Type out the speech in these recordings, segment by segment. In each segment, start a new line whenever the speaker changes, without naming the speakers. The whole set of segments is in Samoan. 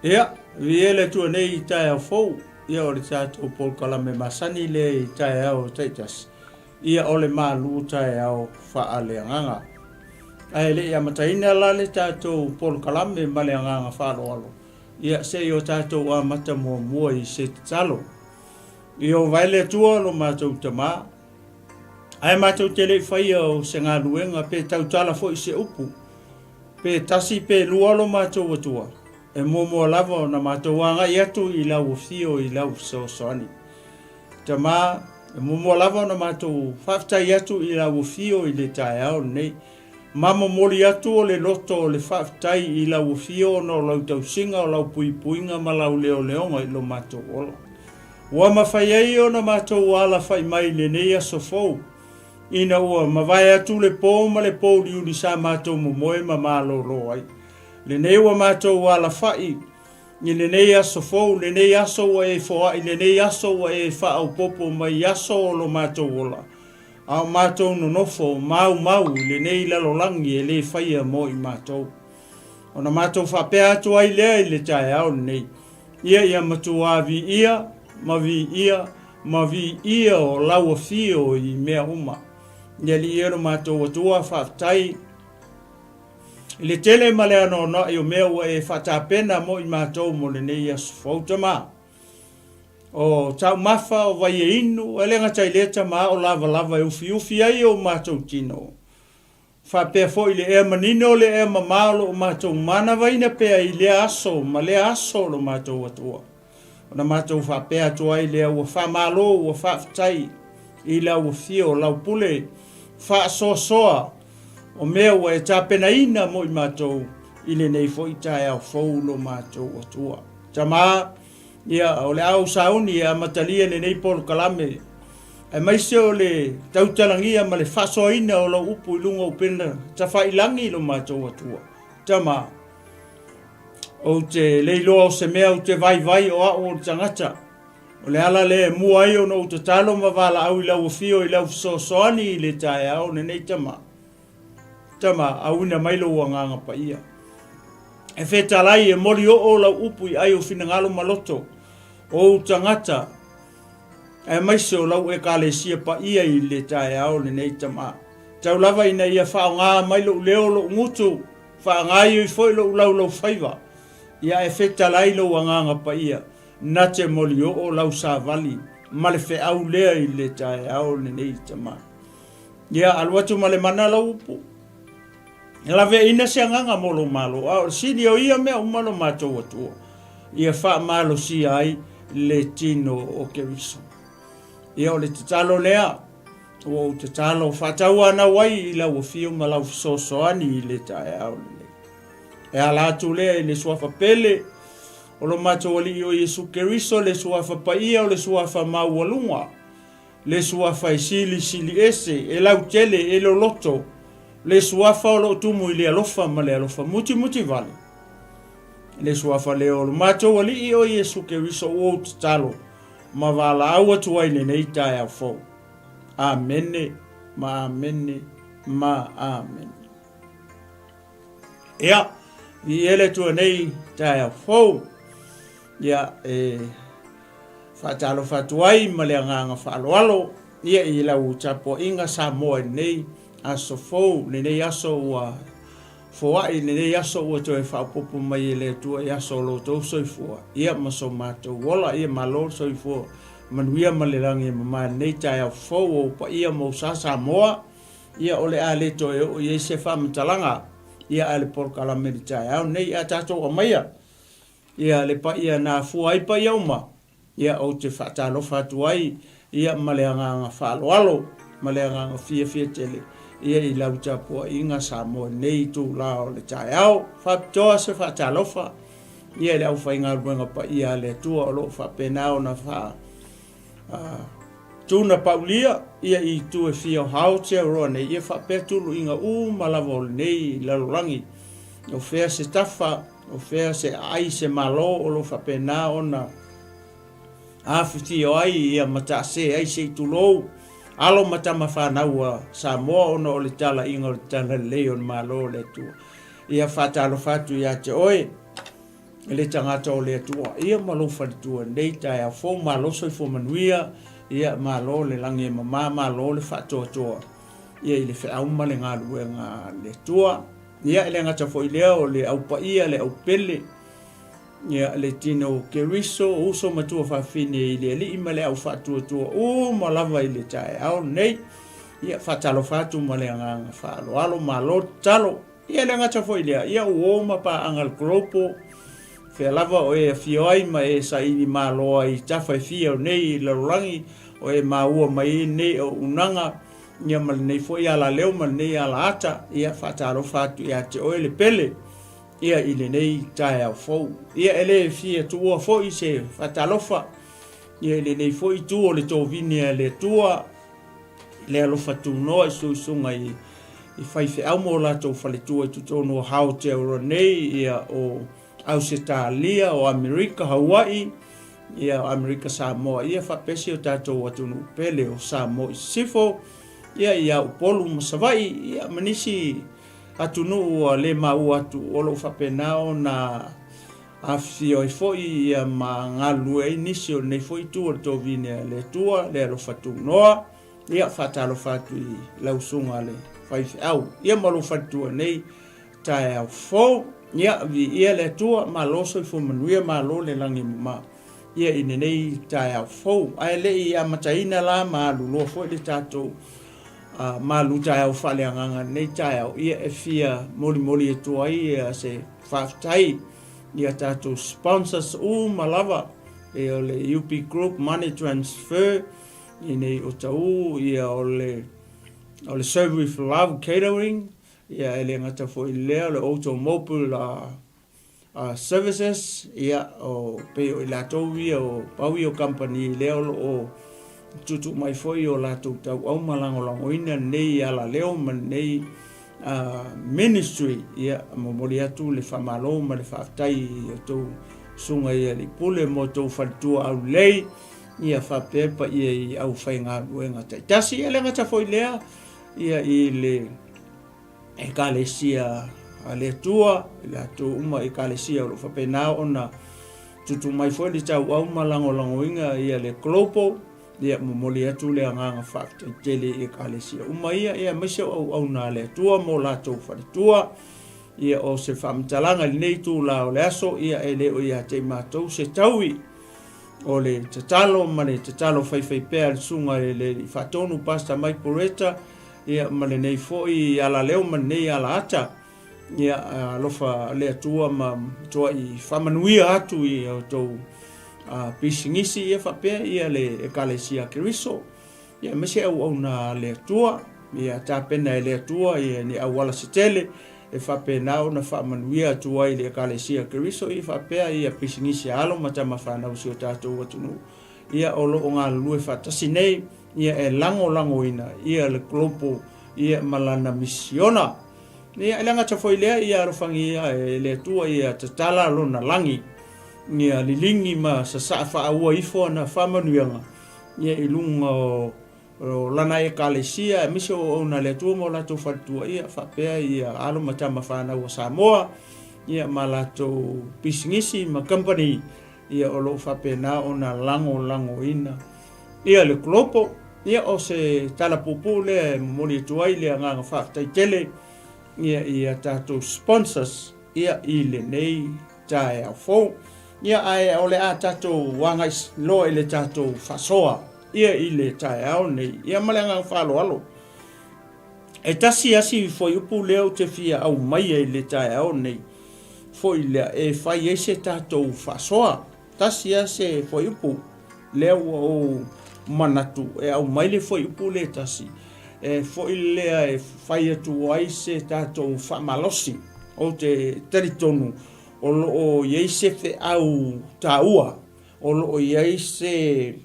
Ia, viia le Atua nei i taeao fou, ia o le tatou polokalame masani lea i taeao taitasi, ia o le malu taeao faaleagaga. Ae le i amataina la le tatou polokalame ma le agaga faaaloalo, ia se i o tatou amata muamua i se tatalo. Ieova e le Atua lo matou Tamā, ae matou te le i faia o se galuega pe tautala foi se upu, Pe tasi pe lua lo matou Atua, e muamua lava ona matou agai atu i lau afio i lau fesoasoani. Tama, e muamua lava ona matou faafetai atu i lau afio i le taeao lenei, ma momoli atu o le loto o le faafetai i lau afio ona o lau tausiga, o lau puipuiga ma lau leoleoga i lo matou ola. Ua mafai ai ona matou alafai mai i lenei aso fou, Ina ua mavae atu le po ma le pouliuli sa matou momoe ma malolo ai. Lenei ua matou alafai i lenei aso fou, lenei aso ua e foai, lenei aso ua e faaopoopo mai i aso o lo matou ola, a o matou nonofo maumau i lenei lalolagi e le faia mo i matou. Ona matou faapea atu ai lea i le taeao lenei, Ia ia matuā viia ma viia ma viia o lau afio i mea uma. I Alii e lo matou Atua, faafetai i le tele ma le anoanoai o mea ua e faatapena mo i matou mo lenei aso fou, Tama. O taumafa, o vai e inu, e le gata i lea, Tama, o lavalava e ufiufi ai o matou tino. Faapea foi le ea manino le ea mamā o lo o matou manavaina pea i lea aso ma lea aso o lo matou Atua. Ona matou faapea atu ai lea, ua faamalo, ua faafetai i lau afio, lau pule faasoasoa o mea ua e tapenaina mo i matou i lenei foi taeao fou lo matou Atua. Tama, Ia, o le a ou sauni e amatalia lenei polokalame, aemaise o le tautalagia ma le faasoaina o lau upu i luga o upega tafailagi i lo matou Atua. Tama, ou te le iloa o se mea ou te vaivai o au o le tagata. O le ala lea e mua ai ona ou tatalo ma valaau i lau afio i lau fesoasoani i le taeao lenei, Tama. Tama, auina mai lou Agaga Paia. E fetalai, e moli oo lau upu i ai o finagalo ma loto o ou tagata, aemaise o lau Ekalesia paia i le taeao lenei, Tama. Tau lava ina ia faaaoga mai lou leo, lou gutu, faagaoioi foi lou laulaufaiva, ia e fetalai lou Agaga Paia, na te moli oo lau savali ma le feau lea i le taeao lenei, Tama. Ia, alu atu ma le mana lau upu. E laveaiina se agaga mo lou malo, a o le sili o ia mea uma lo matou Atua, ia faamalosia ai le tino o Keriso. Ia, o le tatalo lea, ua ou tatalo faatauanau ai i lau afio ma lau fesoasoani i le taeao lenei. E ala atu lea i le suafa pele o lo matou Alii o Iesu Keriso, le suafa paia o le suafa maualuga, Le suafa e silisili ese, e lautele, e loloto, le suafa o lo o tumu i le alofa ma le alofa mutimuti vale. Le suafa lea o lo matou Alii o Iesu Keriso ua ou tatalo ma valaau atu ai lenei taeao fou. Amene ma amene ma amene. Ia, viia le Atua nei taeao fou. Ia, e faatalofa atu ai ma le agaga faaaloalo ia i lau tapuaiga Samoa i lenei aso fou, lenei aso ua foai, lenei aso ua toe faaopoopo mai e le Atua i aso o lo outou soifua, ia ma so matou ola. Ia malo le soifua manuia ma le lagi e mama i lenei taeao fou o ou paia ma ou sa Samoa. Ia o le a le toe oo i ai se faamatalaga ia a le polokalame i le taeao lenei, a tatou aumaia ia le paia na afua ai paia uma, ia ou te faatalofa atu ai ia ma le agaga faaaloalo ma le agaga fiafia tele ia i lau tapuaiga Samoa i lenei itula o le taeao. Faapitoa se faatalofa ia i le aufaigaluega paia a le Atua o lo o faapena ona faa Tuna paulia ia i itu e fia o Aotearoa nei, ia faapea tuluiga uma lava o lenei lalolagi. O fea se tafa, o fea se aai, se malo o lo o faapena ona afifio ai ia ma taase ai se i tulou alo ma tama fanau a Samoa ona o le talaiga o le talalelei o le Malo o le Atua. Ia faatalofa atu ia te oe. le tagata o le Atua, ia ma lou faletua i lenei taeao fou. Malo soifua manuia, ia malo le lagi e mama, malo le faatoatoa ia i le feau ma le galuega a le Atua. Ia e le gata foi i lea o le au paia, le au pele, ia le tino o Keriso, uso matua fafine i le Alii ma le au faatuatua uma lava i le taeao lenei. Ia faatalofa atu ma le agaga faaaloalo, malo tatalo. Ia e le gata foi i lea, ia uo ma paaga le Global, fea lava o e afio ai ma e saili malo ai i tafa e fia o nei lalolagi, o e maua mai ai nei auaunaga, ia ma lenei foi alaleo ma lenei alaata, ia faatalofa atu ia te oe le pele, ia i lenei taeao fou. Ia e le fia tuua foi se faatalofa, ia i lenei foi itu o le tovine a le Atua, le alofa tunoa i suisuga i i faifeau ma o latou faletua i totonu o Aotearoa nei, ia o Ausetalia, o Amerika, Hawaii, ia o Amerika Samoa, ia faapea si o tatou atunuu pele o Samoa i Sisifo, ia ia Upolu ma Savaii, ia ma nisi atunuu ua le maua atu o lo o faapena ona afifio ai foi ia ma galulue ai nisi o lenei foi itu o le tovine a le Atua, le alofa tunoa. Ia, faatalofa atu i lau susuga le faifeau, ia ma lou faletua nei taeao fou. Ia, viia le Atua, malo soifua manuia, malo le lagi e mama, ia i lenei taeao fou. Ae le i amataina la ma alu loa foi le tatou uh, malu taeao faaleagaga lenei taeao, ia e fia molimoli atu ai ia se faafetai ia tatou sponsors uma lava, e o le UP Group Money Transfer, i nei o Taʻu, ia o le o le Serve with Love Catering, ia e le gata foi i lea o le Automobile uh, Services, ia o pei o i latou ia o pau ia o kamupani lea o lo o tuutuu mai foi o latou tauau ma lagolagoina lenei alaleo ma lenei uh, ministry. Ia momoli atu le faamalo ma le faafetai i outou susuga i alii pule ma outou faletua aulelei, ia faapea paia i aufaigaluega taitasi. Ia le gata foi lea ia i le ekalesia a le Atua, i latou uma ekalesia o lo o faapena ona tutu mai foi le tauau ma lagolagoina ia le global. Ia momoli atu le agaga faafetai tele i ekalesia uma ia, ia aemaise o auauna a le Atua mo latou faletua. Ia o se faamatalaga i lenei itula o le aso, ia e le o ia te i matou se taui o le tatalo ma le tatalo faifaipea a le susuga i le Alii Faatonu Pastor Mike Poreta, ia ma lenei foi alaleo ma lenei alaata. Ia alofa le Atua ma matuai faamanuia atu i a outou pisinisi, ia faapea ia le Ekalesia a Keriso, ia aemaise auauna a le Atua. Ia tapena e le Atua ia ni auala se tele e faapena ona faamanuia atu ai le Ekalesia a Keriso, ia faapea ia pisinisi a alo ma tama fanau o si o tatou atunuu, ia o lo o galulue faatasi nei, ia e lagolagoina ia le global ia ma lana misiona. Ia e le gata foi lea, ia alofagia e le Atua ia tatala lona lagi, ia liligi ma sasaa faaua ifo ana faamanuiaga ia i luga o o lana ekalesia, aemaise o auauna a le Atua ma o latou faletua, ia faapea ia alo ma tama fanau a Samoa, ia ma latou pisinisi ma company, ia o lo o faapena ona lagolagoina ia le global. Ia o se tala puupuu lea e momoli atu ai le agaga faafetai tele ia i a tatou sponsors ia i lenei taeao fou. Ia ae o le a tatou agai loa i le tatou faasoa ia i le taeao nei, ia ma le agaga faaaloalo. E tasi asi fuaiupu lea ou te fia aumaia i le taeao nei foi lea e fai ai se tatou faasoa. Tasi lava se fuaiupu lea ua ou manatu e aumai le fuaiupu lea e tasi, e foi lea e fai atu ai se tatou faamalosi. Ou te talitonu o lo o i ai se feau taua, o lo o i ai se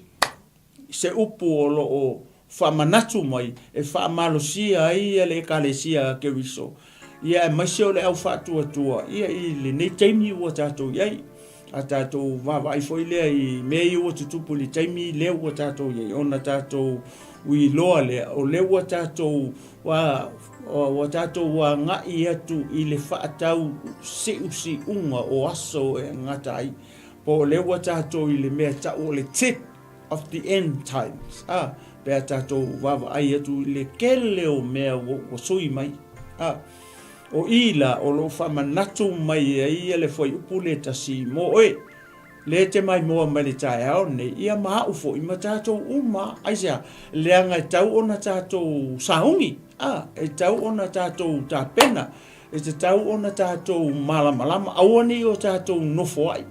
se upu o lo o faamanatu mai e faamalosia ai le Ekalesia a Keriso, ia aemaise o le au faatuatua ia i lenei taimi ua tatou i ai. A tatou vaavaai foi lea i mea ia ua tutupu i le taimi lea ua tatou i ai, ona tatou iloa lea, o lea ua tatou ua tatou agai atu i le faatau siusiuga o aso e gata ai, po o lea ua tatou i le mea tau o le tip of the end times, a, pe a tatou vaavaai atu i le tele o mea ua sui mai, a. O i la o lo o faamanatu mai ai le fuaiupu le tasi mo oe, lea e te maimoa mai le taeao nei, ia ma au foi ma tatou uma. Aisea? Leaga e tau ona tatou sauni, a, e tau ona tatou tapena, e tatau ona tatou malamalama, aua ne i o tatou nofoai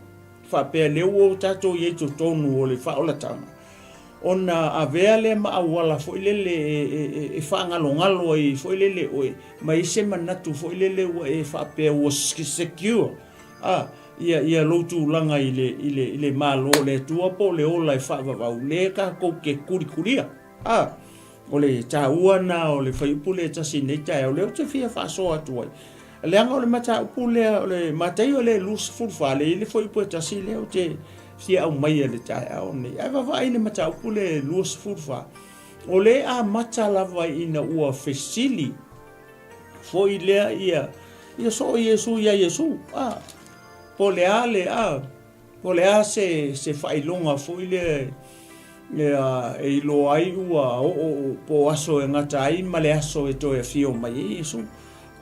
faapea lea ua tatou i ai totonu o le faaolataga, ona avea lea ma auala foi lele e faagalogalo ai foi lele oe, ma i ai se manatu foi lele ua e faapea ua secure a ia ia lou tulaga i le i le i le Malo o le Atua po o le ola e faavavau lea tatou te kulikulia a o le taua na o le fuaiupu lea e tasi i lenei taeao lea ou te fia faasoa atu ai leaga o le mataupu lea o le Mataio lea 24 lea i le fuaiupu e tasi lea ou te fia aumaia i le taeao nei ae vaavaai i le mataupu lea 24 O le amata lava ina ua fesili foi lea ia ia soo Iesu ia Iesu a po le a le a po le a se se faailoga foi lea ia e iloa ai ua oo po aso e gata ai ma le aso e toe afio mai ai Iesu.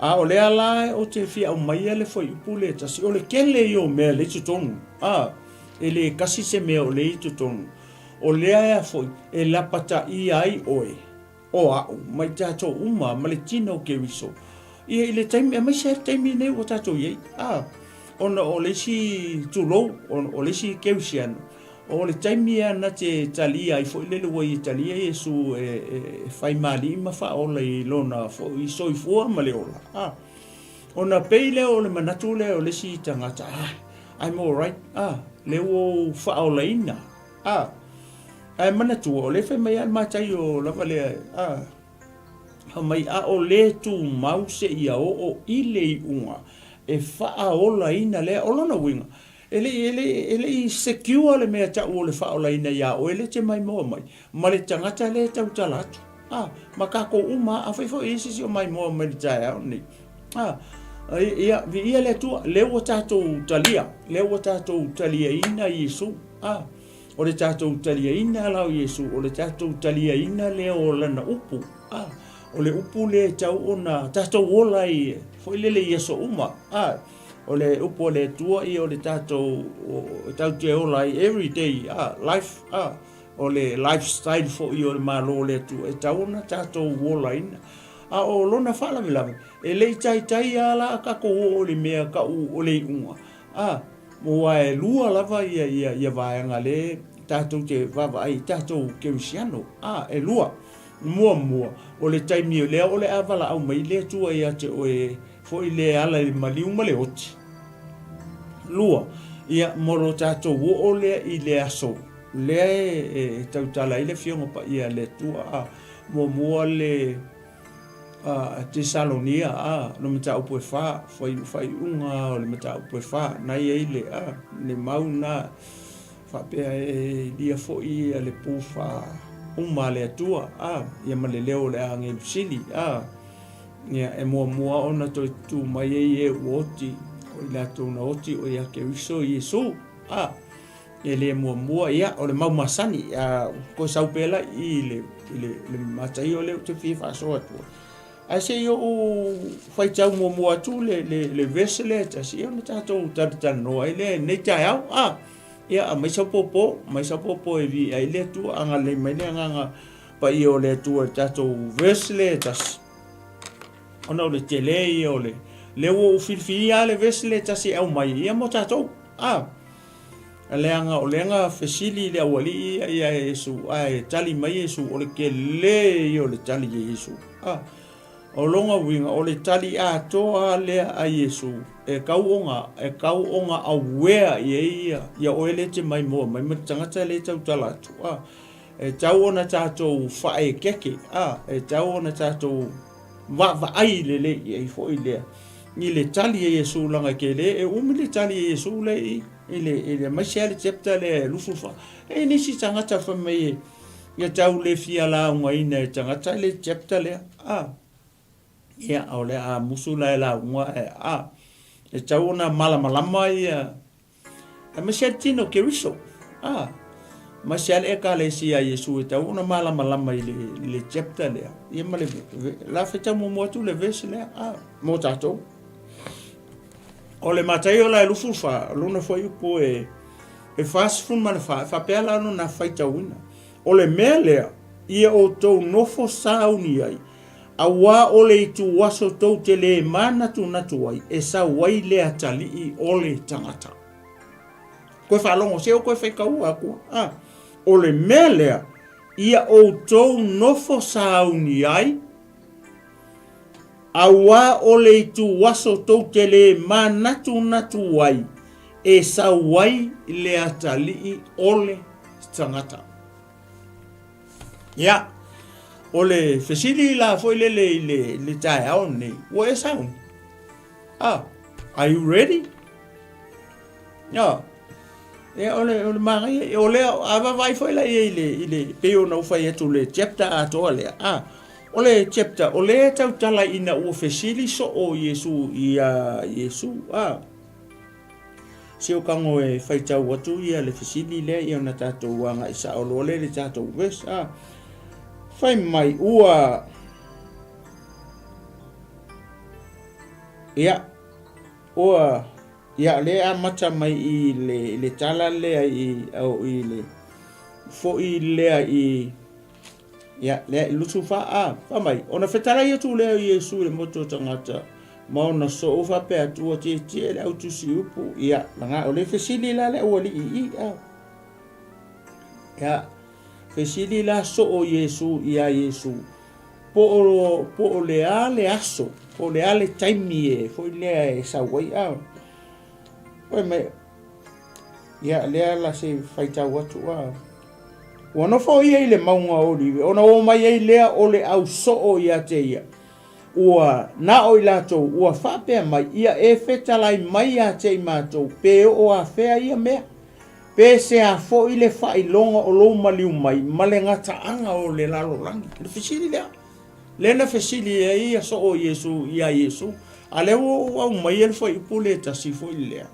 A o lea la ou te fia aumaia le fuaiupu lea e tasi, o le tele ia o mea lea i totonu, a e le tasi se mea o lea i totonu. O lea ea foi e lapataia ai oe, o a'u, ma i tatou uma, ma le tino o Keriso, ia i le taimi, aemaise lava le taimi lenei ua tatou i ai, a, ona o le isi tulou, o le isi Kerisiano, o le taimi lava na te talia ai foi lele ua ia talia Iesu e, e, e fai ma alii ma faaola i lona foi soifua ma le ola, a. Ona pei lea o le manatu lea o le isi tagata, ah, I'm all right, ah, lea ua ou faaolaina, ah. Ae manatua, o lea e fai mai lava le Mataio lava lea, ah, fai mai, a o le tumau seia oo i le iuga e faaolaina lea. O lona uiga, e le i, e le i, e le i secure le mea tau o le faaolaina iā oe lea e te maimoa mai, ma le tagata lea e tautala atu. A, ma tatou uma lava, afai foi e i ai se isi o maimoa mai le taeao lenei, a, ia, viia le Atua, lea ua tatou talia, lea ua tatou taliaina Iesu. A, o le tatou taliaina la o Iesu, o le tatou taliaina lea o Lana upu. A, o le upu lea e tau ona tatou ola ai foi lele i aso uma. A, o le upu a le Atua, ia o le tatou, tatou te ola ai every day, a, life, a, O le lifestyle foi o le Malo o le Atua e tatau ona tatou olaina. A o lona faalavelave, e le i taitai lava la tatou oo i le mea tau o le iuga, a, aua e lua lava ia, ia, ia vaega lea tatou te vaavaai i tatou kerisiano, a, e lua. Muamua, o le taimi lea o le a valaau mai le Atua ia te oe foi lea e ala i le maliu ma le oti. Lua, ia, mo lo tatou oo lea i le aso lea e tautala ai le Afioga Paia a le Atua, a, muamua le a, Tesalonia, a, le mataupu e fa, fai, faaiuga o le mataupu e fa, na i ai le, a, le mau na faapea e lia foi le pufa uma a le Atua, a, ia ma le leo o le agelu sili, a, ia, e muamua ona toe tutū mai ai e ua oti, o i latou na oti o ia Keriso Iesu, a, E le muamua, ia, o le mau masani, a, toe sau pea la i le, i le, le Mataio lea ou te fia faasoa atu ai. Ae se i ou faitau muamua atu le, le, le verse lea e tasi, ia ona tatou talatalanoa ai lea i lenei taeao. A, ia, aumai sau pōpō, aumai sau pōpō e viia ai le Atua, agalelei mai le Agaga Paia o le Atua i le tatou verse lea e tasi. Ona o le tele ia o le, lea ua ou filifilia lava le verse lea e tasi e aumai, ia mo tatou. A, Leaga o lea na fesili i le aualii ia ia Iesu, ae tali mai Iesu, o le tele ia o le tali a Iesu. A, o lona uiga, o le tali atoa lea a Iesu, e tau ona, e tau ona aware i ai ia, ia oe lea e te maimoa mai ma le tagata lea e tautala atu. A, e tau ona tatou faaekeke, a, e tau ona tatou vaavaai lelei i ai foi lea, i le tali a Iesu, leaga e tele, e umi le tali a Iesu lea i i. I le, i le, aemaise lava le chapter lea e 24. E i ai nisi tagata fai mai e, ia tau le fia laugaina e tagata le chapter lea, a. Ia, o le a musu la e lauga ae, a, e tau ona malamalama ia, aemaise lava le tino o Keriso, a, aemaise lava le Ekalesia a Iesu e tau ona malamalama i le, le chapter lea, ia ma le, la faitau muamua atu le verse lea, a, mo tatou. O le Mataio la e 24, o lona fuaiupu e, e 44, e faapea la lona faitauina. O le mea lea, ia outou nofo sauni ai, Auā o le ituaso tou te lē manatunatu ai e sau ai le atalii o le tagata. Koe faalogo se o koe faitaua aku a. O le mea lea, ia outou nofo sauni ai, auā o le ituaso tou te lē manatunatu ai e sau ai le atalii o le tagata. Ia, o le fesili la foi lele i le, le taeao lenei, ua e sauni? Ah, are you ready? Ia, ia o le, o le manaia, o lea, a vaavaai foi la i ai i le, i le, pei ona ou fai atu le chapter atoa lea, ah, o le chapter, o lea e tautala ina ua fesili soo Iesu ia Iesu, ah, Si o kago e faitau atu ia le fesili lea ia ona tatou agai sao loa lea i le tatou verse a. Fai mai ua ia ua ia le amata mai i le le tala lea i au i le foi lea i Ia, lea i lusu fa a, fa mai, ona fetalai atu lea o Iesu i le motu o tagata, ma ona soo faapea atu, ua tietie le au tusi upu, ia, laga o le fesili la le aualii i a. Ia, fesili la soo Iesu ia Iesu, po o, po o le a le aso, po o le a le taimi e foi lea e sau ai a. Fai mai, ia, lea la se faitau atu a. Ua nofo ia i le mauga o Olive, ona o mai ai lea o le au soo ia te ia. Ua na o i latou, ua faapea mai, Ia e fetalai mai ia te i matou, pe oo afea ia mea? Pe se a foi le faailoga o lou maliu mai ma le gataaga o le lalolagi? O le fesili lea. Lea na fesili ai ia soo Iesu ia Iesu, a lea ua ou aumaia le fuaiupu le tasi foi lea.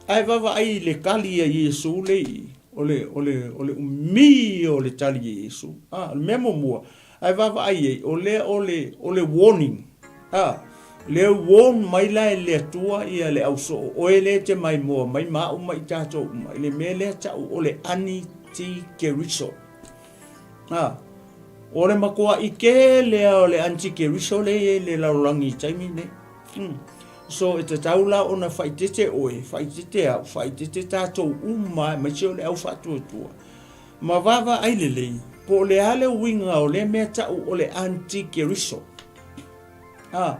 Ae vaavaai i le tali a Iesu le i, o le, o le, o le umi ia o le tali a Iesu. A, o le mea muamua, ae vaavaai i ai, o lea o le, o le warning. A, lea warn mai la e le Atua ia le ausoo, oe lea e te maimoa mai ma au ma i tatou uma, i le mea lea tau o le antikeriso. A, o le matuaʻi tele lava o le antikeriso lea e i ai i le lalolagi i le taimi lenei. Hmm. So e tatau la ona faaeteete oe, faaeteete au, faaeteete tatou uma aemaise o le au faatuatua. Ma vaavaai lelei, po o le a le uiga o lea mea tau o le antikeriso. A,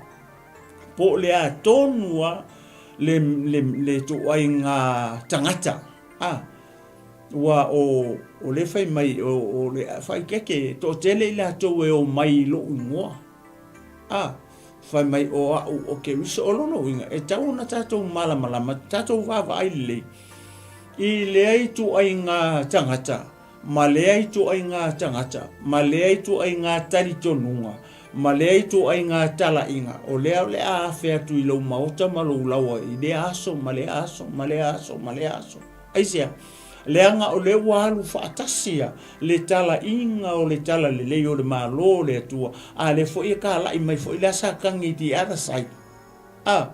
po o le a tonu a le, le, le ituaiga tagata. A, ua o, o le fai mai, o, o le faaeteete, toatele i latou e omai i lou igoa. A, fai mai o au o Keriso. O lona uiga, e tatau ona tatou malamalama, tatou vaavaai lelei i lea ituaiga tagata ma lea ituaiga tagata ma lea ituaiga talitonuga ma lea ituaiga talaiga, o lea o le a afe atu i lou maota ma lou laoa i lea aso ma lea aso ma lea aso ma lea aso. Aisea? Leaga o lea ua alu faatasi a le talaiga o le talalelei o le Malo o le Atua, a lea foi e kalai mai foi la Satani i the other side. A,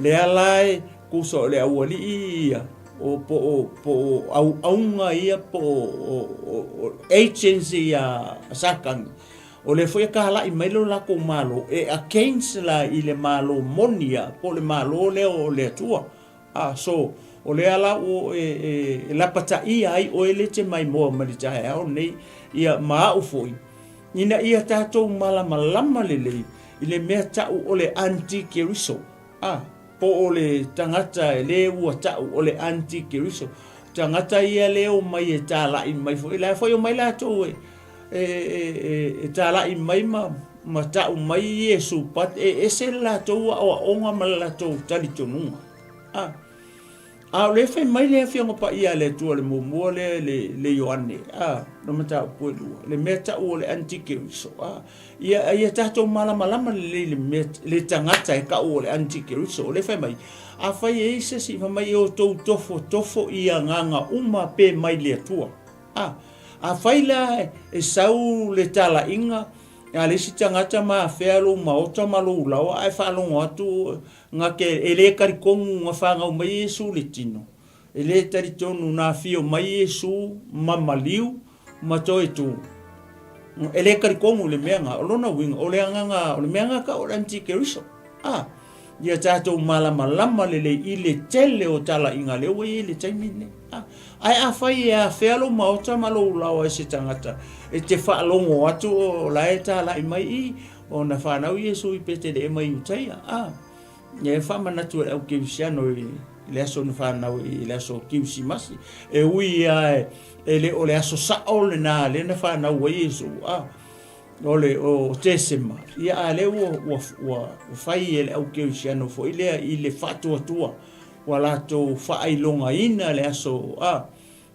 lea la e tusa o le aualii ia, o po o, po o auauna ia, po o, o, o, o agents ia a Satani, o lea foi e kalai mai lo latou Malo e against la i le Malo moni a, po o le Malo lea o le Atua. A, so, o lea la ua e, e, e lapataia ai oe le te maimoa mai le taeao nei, ia, ma au foi, ina ia tatou malamalama lelei i le mea tau o le antikeriso, a, po o le tagata e le ua tau o le antikeriso, tagata ia le omai e talai mai foi, la foi omai latou e, e, e, e, e talai mai ma, ma tau mai Iesu, but e ese le latou aoaoga ma le latou talitonuga. A. A o lea e fai mai le Afioga Paia a le Atua le muamua lea le, le Ioane, a, no mataupu e lua, le mea tau o le antikeriso, a, ia, ia tatou malamalama lelei le mea, le tagata e tau o le antikeriso. O lea e fai mai, afai e i ai se isi, fai mai, e outou tofotofo i agaga uma pe mai le Atua. A, afai la e sau le talaiga a le isi tagata ma afea lou maota ma lou laoa ae faalogo atu Na te, e le talitonu na fanau mai Iesu le tino, e le talitonu na afio mai Iesu ma maliu ma toe tu. E le talitonu i le mea na, o lona uiga, o le agaga, o le mea na tau o le antikeriso. A, ia tatou malamalama lelei i le tele o talaiga lea ua i ai i le taimi lenei. A, ae afai e afea lou maota ma lou laoa e se tagata, e te faalogo atu o la e talai mai i, Ona fanau Iesu i Peteleema i Iutaia, a ia e faamanatu e le au Kerisiano i le aso na fanau i le aso Kirisimasi. E ui lava e le o le aso sao lena lea na fanau ai Iesu, a o le o Tesema, ia a lea ua, ua, ua fai e le au Kerisiano foi lea i le faatuatua ua latou faailogaina le aso, a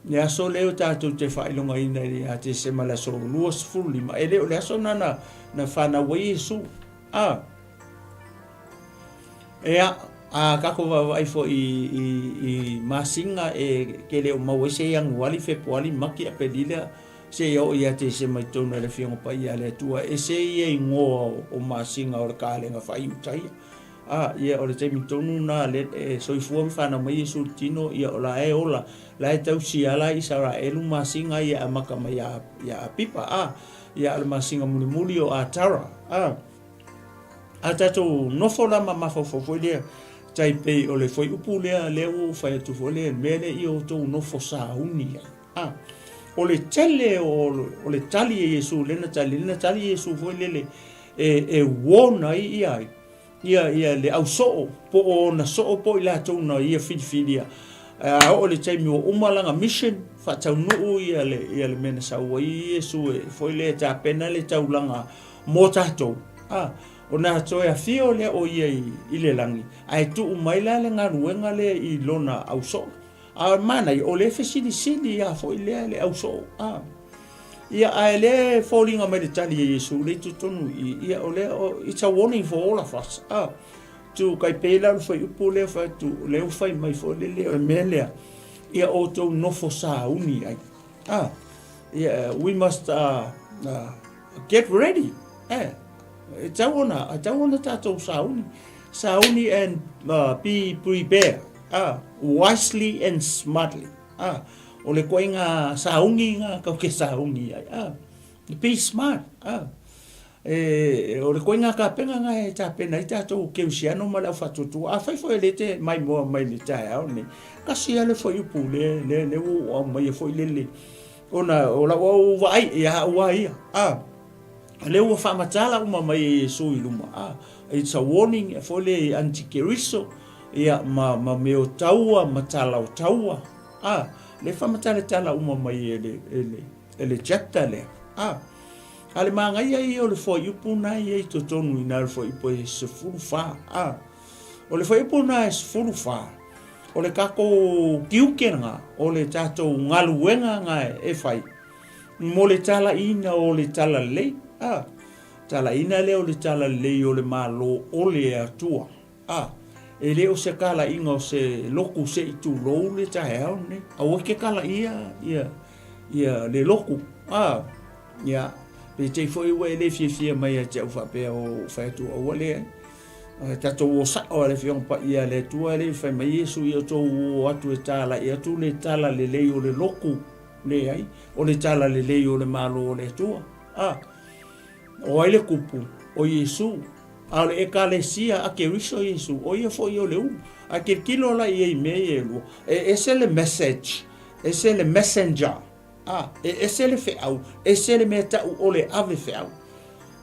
Le aso lea tatou te faailogaina ia Tesema le aso 25, e le o le aso na na fanau ai Iesu. A. Ea, a tatou vaavaai foi i, i, i masina e ke le o maua ai se Ianuari, Fepuari, Mati, Aperila, seia oo ia Tesema i totonu o le Afioga Paia a le Atua, ese ia igoa o, o masina o le kalega faa-Iutaia. A, ia, o le taimi tonu lena le, e soifua ma fanau mai Iesu i le tino, ia, o la e ola, la e tausi ala Isaraelu masina ia e amata mai ia, ia Apipa, a, ia, o le masina mulimuli o Atara, a. A tatou nofo la ma mafaufau foi lea, tai pei o le fuaiupu lea, lea ua ou fai atu foi lea, le mea lea ia outou nofo sauni ai. A, o le tele o, o le tali a Iesu, lea na tali, lea na tali Iesu foi lele, e, e warn ai ia ai, ia, ia le au soo, po o ona soo po o i latou na ia filifilia. A oo i le taimi ua uma lana mission, faataunuu ia le, ia le mea na sau ai Iesu e foi lea e tapena le taulaga mo tatou. A, ona toe afio lea o ia i, i le lagi, ae tuu mai la le galuega lea i lona au soo. A o le manaia, o lea e fesilisili lava foi lea le au soo. A. Ia, ae lea e foliga mai le tali a Iesu lea i totonu i i, ia, o lea, it's a warning for all of us. A. Tu kai pei la o le fuaiupu lea fai atu, lea ua fai mai foi lele, o le mea lea, ia outou nofo sauni ai. A. Ia, we must get ready. Eh, e tau ona, e tau ona tatou sauni. Sauni and be prepared. A, wisely and smartly. A, o le koinga sauni nga kau ke sauni ai. A, be smart. A, e, o le koinga kapenga nga e tapena ai tatou keusiano ma le au faatuatua. Afai foi e le te maimoa mai le taeao nei, kasi lava le fuaiupu le, le, le ua ou aumaia foi lele, ona o lau au vaai ia au lava ia. A, lea ua faamatala uma mai e Iesu i luma. A, it's a warning foi lea i antikeriso, ia, ma, ma mea o taua, ma tala o taua. A, lea e faamatalatala uma mai e le, e le, e le chapter lea. A, a le manaia ia o le fuaiupu na e i ai i totonu i na o le fuaiupu e 14. A, o le fuaiupu na e 14, o le tatou tiute na, o le tatou galuega na e fai, mo le talaiina o le talalelei. A, talaiina lea o le talalelei o le Malo o le Atua. A, e le o se kalaiga o se loku se i tulou le taeao lenei. Aua e te kalaia ia, ia le loku. A, ia, peitai foi ua e le fiafia mai ia te au faapea o ou fai atu aua le, tatou o sao a le Afioga Paia a le Atua e le i fai mai Iesu ia outou o atu e talai atu le talalelei o le loku. Leai, o le talalelei o le Malo o le Atua. A, o ai le kupu? O Iesu. A o le Ekalesia a Keriso Iesu, o ia foi o le ulu. A tilotilo la i ai i mea ia e lua, e ese le message, ese le messenger, a, e ese le feau, ese le mea tau o le ave feau.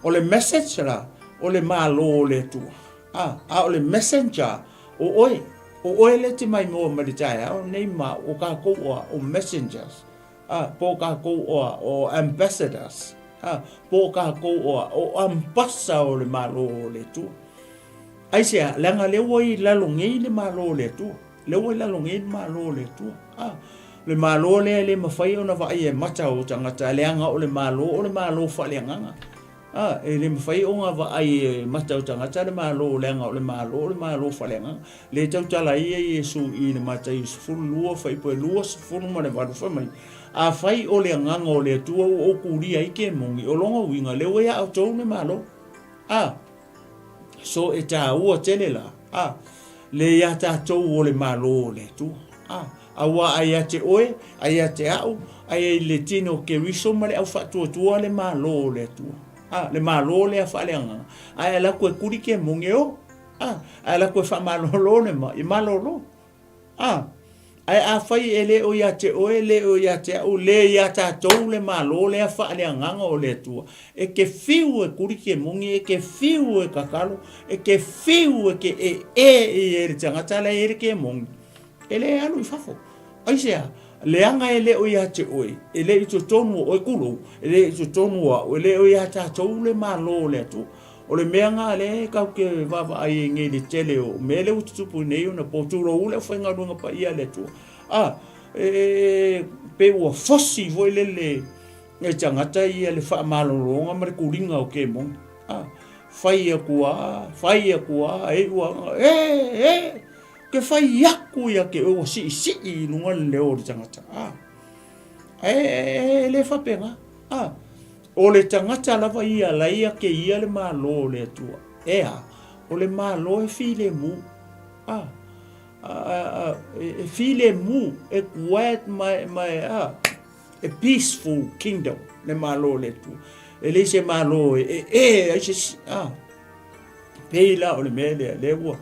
O le message la, o le Malo o le Atua. A, a o le messenger, o oe, o oe lea e te maimoa mai le taeao nei ma o tatou o, o messengers. A, po o tatou o, o ambassadors. A, po o tatou o, o ambasa o le Malo o le Atua. Aisea? Leaga lea ua i lalo nei le Malo o le Atua. Lea ua i lalo nei le Malo o le Atua. A, le Malo lea e le mafai ona vaaia e mata o tagata, leaga o le Malo o le Malo faaleagaga. A, e le mafai ona vaai e mata o tagata le Malo, leaga o le Malo o le Malo faaleagaga. Lea e tautala ai ia Iesu i le Mataio 12, fuaiupu e 28, fai mai, Afai o le Agaga o le Atua ua ou kulia ai kemoni, o lona uiga, lea ua ia outou le Malo. A, so e taua tele la, a, le ia tatou o le Malo o le Atua. A, auā a ia te oe, a ia te a'u, a ia i le tino o Keriso ma le au faatuatua le Malo o le Atua. A, le Malo lea faaleagaga, ae alu atu e kuli kemoni e o. A, ae alu atu e faamalolo le maʻi, e malolo. A, ae afai e le o ia te oe, le o ia te a'u, le ia tatou le Malo lea faaleagaga o le Atua, e te fiu e kuli kemoni, e te fiu e tatalo, e te fiu e te ēē i e le tagata la e i ai le kemoni, E le alu i fafo. Aisea? Leaga e le o ia te oe, e le i totonu o oe, tulou, e le i totonu o a'u, e le o ia tatou le Malo o le Atua. O le mea na lea e tatou te vaavaai ai nei i le tele o mea lea ua tutupu nei ona po, tulou le aufaigaluega paia a le Atua. A, e, pei ua fosi foi lele e tagata ia le faamalologa ma le kuliga o kemoni. A, fai atu a, fai atu a, e iu a, e, e, Ke fai aku ia te oe ua siisii i luga le leo o le tagata. A. E, e le faapena. A. O le tagata lava ia la ia ke ia le Malo o le Atua. E a, o le Malo e filemu. A. A, a, a, e, e filemu, e quiet ma, ma e, a, e peaceful kingdom le Malo o le Atua. E le se Malo e, e, e, ai se, a. Pei la o le mea lea, lea ua,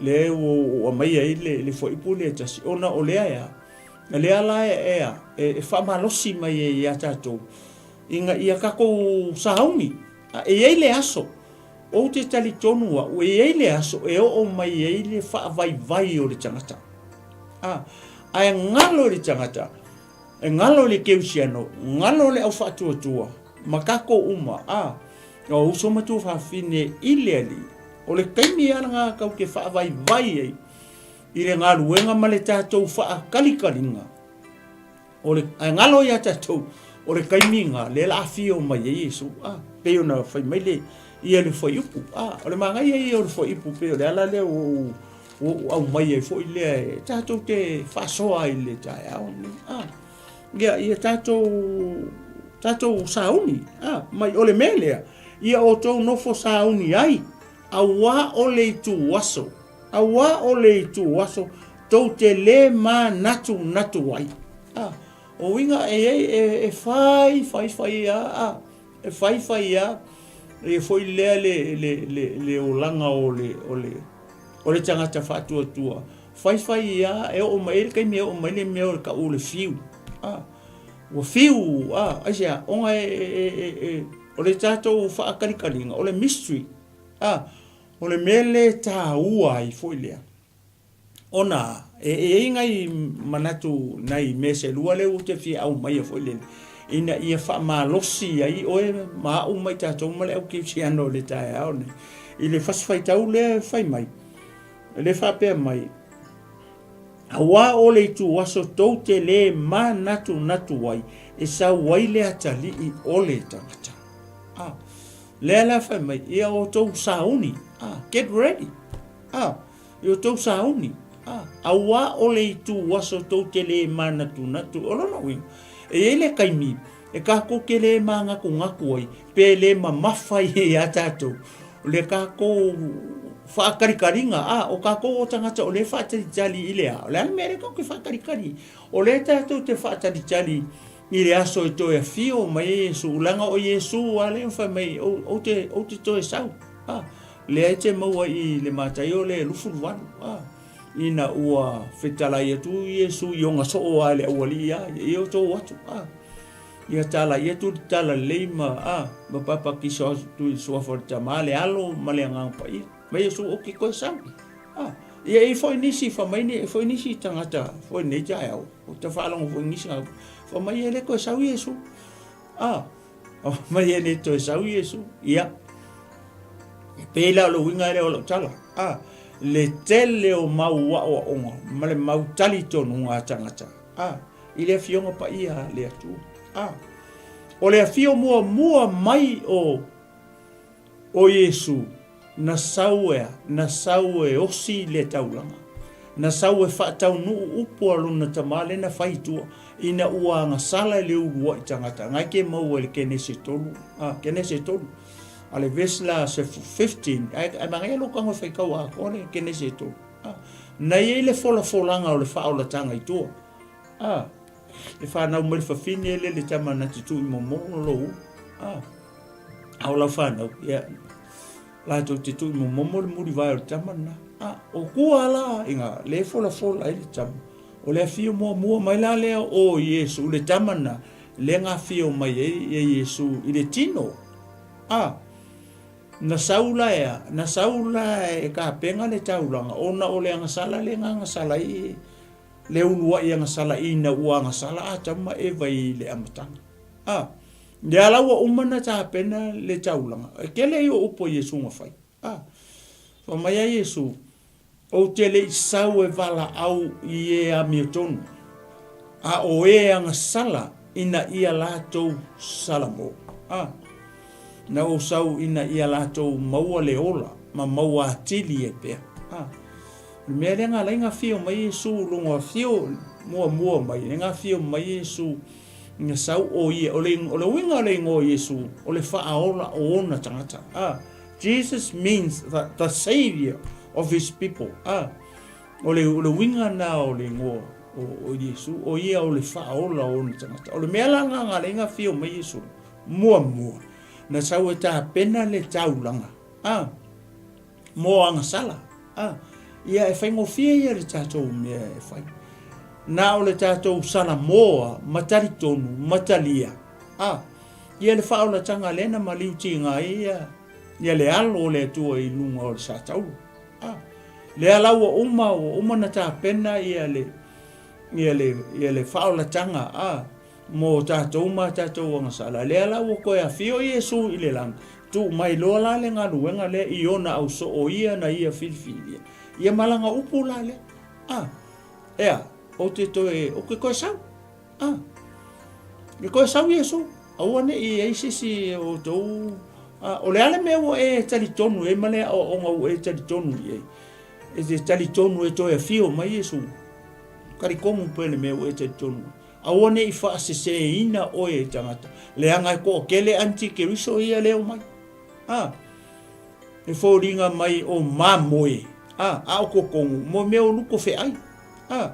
lea ua ou aumaia ai le, le fuaiupu lea e tasi, ona o lea ea, lea la e, ea, e, e faamalosi mai ai ia tatou, ina ia tatou sauni. A e i ai le aso, ou te talitonu au, e i ai le aso e oo mai ai le faavaivai o le tagata. A, ae galo i le tagata, e galo i le kerisiano, galo i le aufaatuatua, ma tatou uma, a, O uso ma tuafafine i le Alii, o le taimi lava lena tatou te faavaivai ai i le galuega ma le tatou faakalikaliga, o le, ae galo ia tatou, o le taimi lena lea la afio mai ai Iesu, a, pei ona fai mai le, ia le fuaiupu, a, o le manaia ia o le fuaiupu, pei o le ala lea ua ou, ua ou aumai ai foi lea e tatou te faasoa ai i le taeao lenei, a. Ia, ia tatou, tatou sauni, a, mai o le mea lea, ia outou nofo sauni ai, auā o le ituaso, auā o le ituaso tou te lē manatunatu ai. A, o uiga e i ai, e, e fai, fai, fai a, a, e fai, fai a, ia foi lea le, le, le, le olaga o le, o le, o le tagata faatuatua, Fai fai a, e oo mai ai le taimi e oo mai le mea o le tau o le fiu. A, ua fiu, a, aisea, ona e, e, e, e, o le tatou faakalikaliga, o le mystery. A, o le mea le taua ai foi lea, ona e, e i ai nai manatu, nai mea se lua lea ou te fia aumaia foi lele, ina ia faamalosi ai oe ma au ma i tatou ma le au kerisiano i le taeao nei, i le fasi faitau lea e fai mai, E le faapea mai, Auā o le ituaso tou te lē manatunatu ai e sau ai le atalii o le tagata. A, lea la fai mai, ia outou sauni, a, get ready, a, ia outou sauni, a, auā o le ituaso tou te lē manatunatu. O lona uiga, e i ai le taimi e kākou te lē manatunatu ai, pe lē mamafa ai iā tātou, le kākou faakalikaliga, a, o kākou o tagata o lea e faatalitali i le a, o le a le mea lea tatou te faatalikali? O lea tatou te faatalitali i le aso e toe afio mai ai Iesu, leaga o Iesu lava lea na fai mai, ou te, ou te toe sau, a, lea e te maua i le Mataio le 28, a, ina ua fetalai atu Iesu i ona soo lava i le aualii a ia, ia outou o atu, a. Ia talai atu le talalelei ma, a, ma papatiso atu i le suafa o le Tama, le Alo ma le Agaga Paia. Ma Iesu ou te toe sau. A, ia e i foi nisi, fa mai nei, foi nisi tagata foi nei taeao, ou te faalogo foi nisi tagata, fa mai e le toe sau Iesu. A, fa mai e le toe sau Iesu. Ia, e pei la o le uiga lea o lau tala. A, Le tele o mau aoaoga ma le mau talitonuga a tagata, a, i le Afioga Paia a le Atua. A, o le afio muamua mai o, o Iesu, na sau e a? Na sau e osi le taulaga. Na sau e faataunuu upu a lona Tama lea na fai i tua, ina ua agasala i le uluai tagata. Ngai ke maua i le Kenese 3, a, Kenese 3. A le verse la se 15, ae, ae manaia lou tago e faitau atoa le Kenese 3. A, na i ai le folafolaga o le faaolataga i tua. A, e fanau mai le fafine le le tama na te tuu i momono lou ulu. A, a o lau fanau, ia, latou te tuu i momomo le mulivae o le tama lena. A, o tua la, inga, le folafola ai le tama. O le afio muamua mai la lea o Iesu, le tama lena, lea na afio mai ai ia Iesu i le tino. A, na sau la e a? Na sau la e tapena le taulaga, ona o le agasala lea na agasala ai le uluai agasala ina ua agasala Atamu ma Eva i le amataga. A, lea la ua uma ona tapena le taulaga. E tele ia o upu a Iesu na fai. A, fai mai a Iesu, Ou te le i sau e valaau i e amiotonu, a o e agasala ina ia latou salamo. A, na ou sau ina ia latou maua le ola ma maua atili ai pea. A, o le mea lea na ala ai na afio mai Iesu, lona afio muamua mai, lea na afio mai Iesu na sau o ia, o le, o le uiga o le igoa o Iesu, o le faaola o ona tagata. A, Jesus means the, the saviour of his people. A, o le, o le uiga na o le igoa o, o Iesu, o ia o le faaola o ona tagata. O le mea la na na ala ai na afio mai Iesu, muamua, na sau e tapena le taulaga, a, mo agasala. A, ia e faigofie ia le tatou mea e fai. Na o le tatou salamoa ma talitonu ma talia, a, ia le faaolataga lea na maliu tiga ai ia, ia le alo o le Atua i luga o le satauro. A, lea la ua uma, ua uma na tapena ia le, ia le, ia le faaolataga, a, mo tatou ma tatou agasala. Lea la ua toe afio Iesu i le lagi, tuu mai loa la le galuega lea i ona ausoo ia na ia filifilia. Ia ma lana upu la lea, a, ea, ou te toe, ou te toe sau. A, e toe sau Iesu, aua ne i ai se isi o outou, a, o le a le mea ua e talitonu i ai ma le aoaoga ua e talitonu i ai? E te talitonu e toe afio mai Iesu? Talitonu pea le mea ua e talitonu ai. Aua ne i faaseseina oe e tagata, leaga e toatele antikeriso ia leo mai. A, e foliga mai o mamoe, a, a o totonu, mo mea o luko feai. A,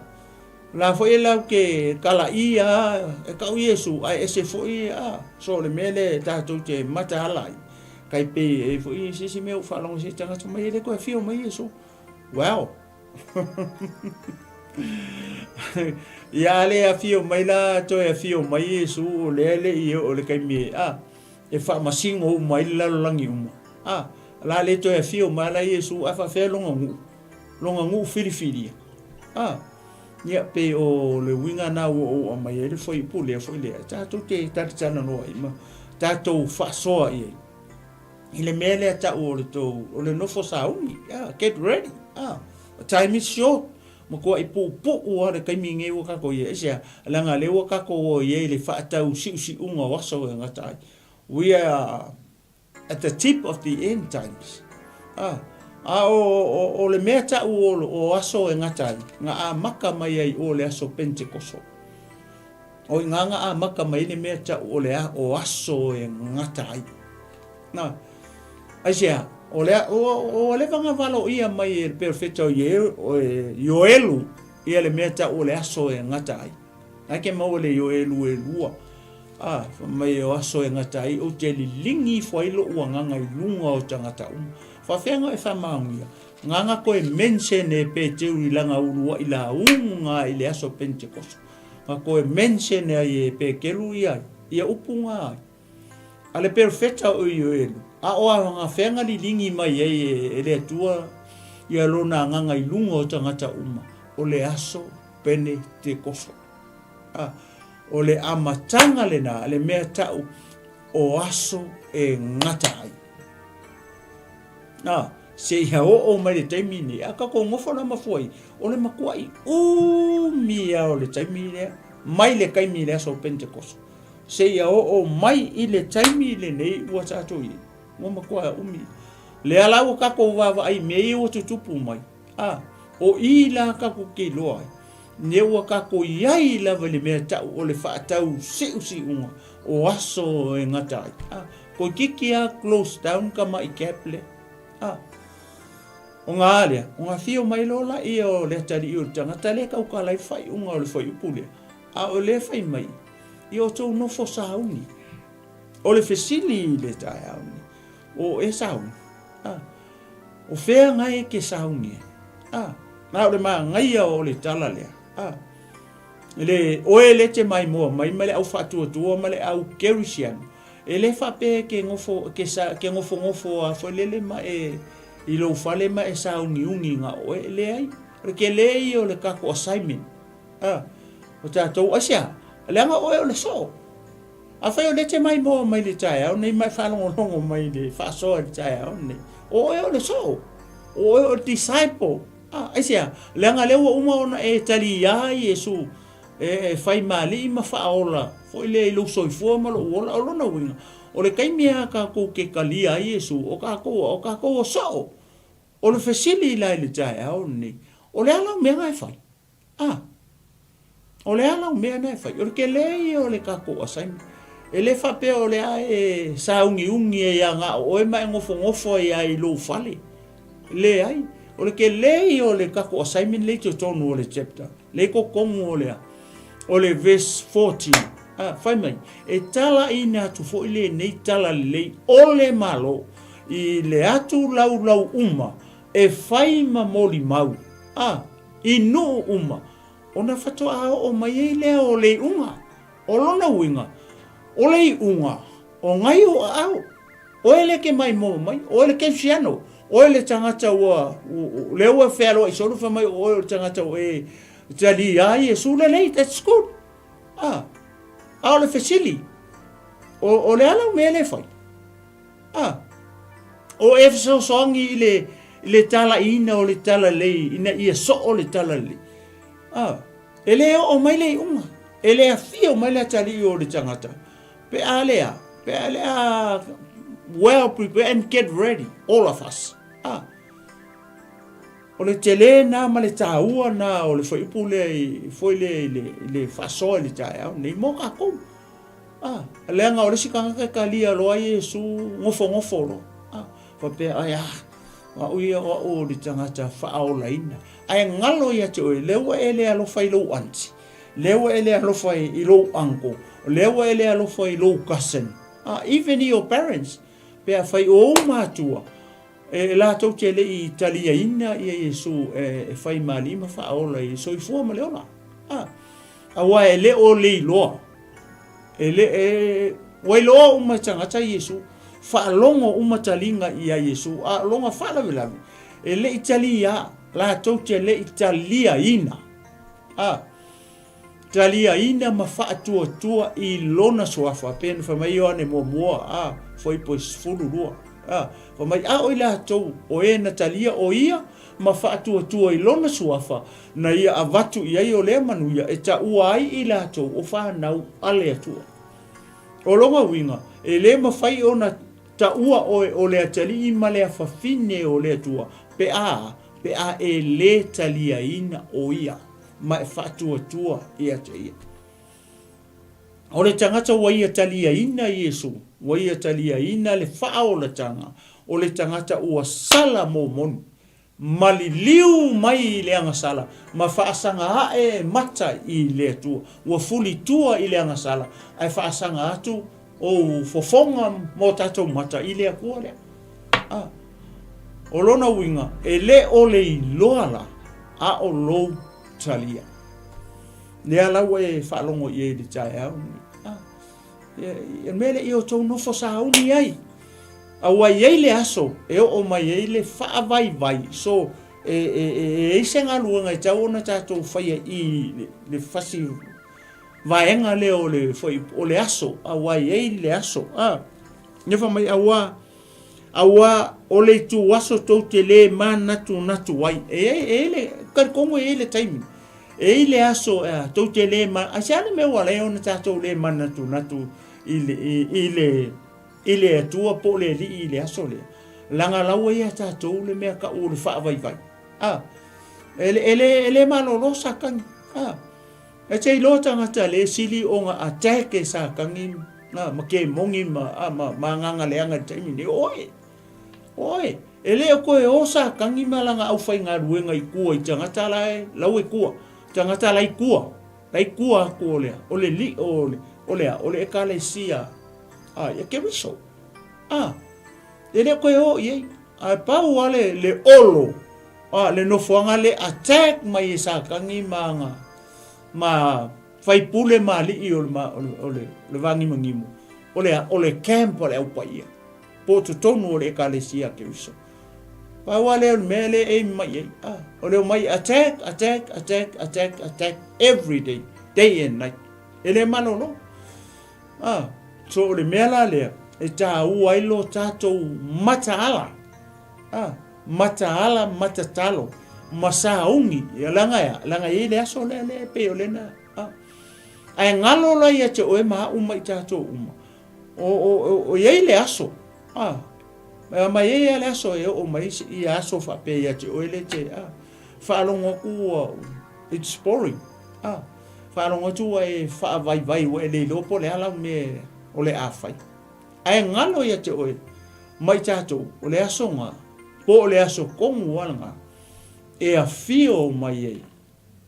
la foi e lau ke kalaʻi a e kau Iesu, ae ese foi, a, so o le mea lea e tatou te mataala ai, kai pei e foi se isi mea ua faalogo se tagata mai e le toe afio mai Iesu. Well, Ia a le afio mai la toe afio mai Iesu o lea le i o le taimi e a e faamasino uma ai le lalolagi uma. A la le toe afio mai la Iesu ae faafefea lona nuu, lona nuu filifilia. A ia pei o le uiga na ua ou aumai ai le fuaiupu lea foi lea tatou te talatalanoa ai ma tatou faasoa i ai. I le mea lea tau o le tou, o le nofo sauni, yeah, get ready, ah, the time is short. Matuai puupuu lava le taimi lenei ua tatou i ai. Aisea? Leaga lea ua tatou o i ai i le faatau siusiuga o aso e gata ai. We are at the tip of the end times. Ah, a o, o, o le mea tau o, o aso e gata ai, na amata mai ai o le aso Pentekoso. O i ngā ngā amata mai le mea tau o le a, o aso e gata ai. Na, aisea, o le, o, o leva na valoia mai e le perofeta o Ie, o e Ioelu, ia le mea tau o le aso e gata ai. Nai ke maua le Ioelu e lua, a, fai mai o aso e gata ai, ou te liligi ifo ai lo'u agaga i luga o tagata uma. Faafefea na e faamaonia? Ngana koe mention e Peteru i lana ulua'i lauga i le aso Pentekoso. Na koe mention ai e Peteru ia, ia upu nga ai. A le perofeta o Ioelu, a o a fea na liligi mai ai e le Atua ia lona agaga i luga o tagata uma, o le aso Penetekoso. A, o le amataga lena, le mea tau o aso e gata ai. A, Seia oo mai le taimi lenei, a tatou nofo la ma fua i, o le matuai umi lava o le taimi lea, mai le taimi i le aso o Penetekoso, seia oo mai i le taimi lenei ua tatou i ai, ua matua umi. Lea la ua tatou vaavaai i mea ia ua tutupu mai, a, o i la tatou te iloa ai, lea ua tatou i ai lava i le mea e tau o le faatau siusiuga o aso e gata ai. A, toeitiiti lava close down tamai gap lea. A, ona a lea, ona afio mai loa laia o le atalii o le tagata lea e tautala ai le faaiuga o le fuaiupu lea, a o lea e fai mai, ia outou nofo sauni. O le fesili i le taeao lenei, o e sauni? A, o fea na e te sauni ai? A, na o le manaia o le tala lea. A, le oe lea e te maimoa mai ma le au faatuatua ma le au kerisiano, e le faapea e ke nofo, ke sa, ke nofonofo a foi lele ma e i lou fale ma e sauniuni na o oe, e leai. O le tele ia o le tatou assignment. A, o tatou, aisea? Leaga oe o le soo. Afai o lea e te maimoa mai i le taeao nei ma e faalogologo mai i le faasoa i le taeao nei, o oe o le soo, o oe o le disciple. A, aisea? Leaga lea ua uma ona e taliā Iesu e fai ma alii ma faaola foi lea i lou soifua ma lou ola. O lona uiga, o le taimi lava tatou te talia ai Iesu, o tatou, o tatou o soo. O le fesili la i le taeao lenei, o le a lau mea na e fai? A, o le a lau mea na e fai? O le tele ia o le tatou assignment. E le faapea o le a e sauniuni ai lava na o oe ma e nofonofo ai lava i lou fale. Leai. O le tele ia o le tatou assignment lea i totonu o le chapter, lea i totonu o le a? O le verse 14. A, fai mai, e talaina atu foi lenei talalelei o le Malo i le atu laulau uma e fai ma molimau. A, i nuu uma, ona faatoa oo mai ai lea o le iuga. O lona uiga, o le iuga, o nai ou aao. Oe lea ke maimoa mai, oe le kerisiano, oe le tagata ua, lea ua fealoai solo fai mai o oe o le tagata ua e talia ai Iesu lelei, that's good. Ah, a o le fesili, o, o le a lau mea lea e fai? A, o e fesoasoani i le, i le talaiina o le talalelei ina ia soo le talalelei. A, e le oo mai le iuga, e le afio mai le atalii o le tagata, pe a le a, pe a le a well prepared and get ready, all of us. A, o le tele na ma le taua na o le fuaiupu lea i, foi lea i le, i le faasoa i le taeao nei mo kākou. A, leaga o le isi tagata e talia loa Iesu nofonofo loa. A, faapea, ai a, o au ia o au o le tagata faaolaina. Ae galo ia te oe, lea ua e le alofa i lou aunty, lea ua e le alofa i lou uncle, lea ua e le alofa i lou cousin, a, even i your parents, pe afai o ou matua, E latou te le i taliaina ia Iesu e fai ma alii ma faaola i le soifua ma le ola. A, aua e le o le iloa. E le, e, ua iloa uma e tagata Iesu, faalogo uma taliga ia Iesu, a o lona faalavelave, e le i talia, latou te le i taliaina. A, Taliaina ma faatuatua i lona suafa, pei ona fai mai Ioane muamua, a, fuaiupu e 12, a, fai mai, A o i latou o e na talia o ia ma faatuatua i lona suafa, na ia avatu i ai o lea manuia e taua ai i latou o fanau a le Atua. O lona uiga, e le mafai ona taua oe o le atalii ma le afafine o le Atua pe a, pe a e le taliaina o ia. ma e faatuatua ia te ia. O le tagata ua ia taliaina Iesu, ua ia taliaina le faaolataga, o le tagata ua sala momonu, ma liliu mai i le agasala, ma faasaga ae mata i le Atua. Ua fulitua i le agasala, ae faasaga atu ou fofoga ma o tatou mata i le Atua lea. A, o lona uiga, e le o le iloa la, a o lou talia. Lea la ua e faalogo i ai i le taeao lenei. A, e mea lea i outou nofo sauni ai. Aua e i ai le aso e oo mai ai le faavaivai. So, e, e, e, e ai se galuega e tau ona tatou faia i le, le fasi vaega lea o le, foi, o le aso, aua e i ai le aso. A, ne fai mai, aua. Auā o le ituaso tou te lē manatunatu ai. E i ai, e i ai le, talitonu e i ai le taimi. E i ai le aso e a, tou te lē ma, aisea le mea ua ala ai ona tatou lē manatunatu i le, i, i le, i le Atua po o le Alii i le aso lea? Leaga la ua ia tatou le mea tau o le faavaivai. A, e, e le, e le malolo Satani. A, e te iloa tagata le sili ona attack e Satani a, ma kemoni ma, a, ma, ma agaga leaga i le taimi nei, o oe. O oe. E le o toe o Satani ma lana aufaigaluega i tua i tagata la e, la ua i tua. Tagata la i tua. La i tua atu o le, o le li, o le, o le, o le ekalesia. A, ia Keriso. A, e le o toe o i ai. Ae pau lava le, le olo, a, le nofoaga le attack mai e Satani ma aga, ma faipule ma alii o le, o le, o le, o le vāgimagimu, o le a? O le camp a le Au Paia, po o totonu o le Ekalesia a Keriso. Pau lava lea o le mea lea e aim mai ai, a, o le omai attack, attack, attack, attack, attack, every day, day and night. E le malolo. A, so o le mea la lea e tāua ai lo tātou mataala, a, mataala, matatalo, ma sauni, ia leaga e a, leaga e i ai le aso lea lea e pei o lena, a. Ae galo la ia te oe ma au ma i tātou uma, o, o, o, o i ai le aso, a, e mai ai lava le aso e oo mai ia aso faapea ia te oe le te, a, faalogo atu ua, it's boring, a. Faalogo atu ua e faavaivai ua e le iloa po o le a lau mea o le a fai. Ae galo ia te oe ma i tatou o le aso ga, po o le aso tonu lava lena e afio mai ai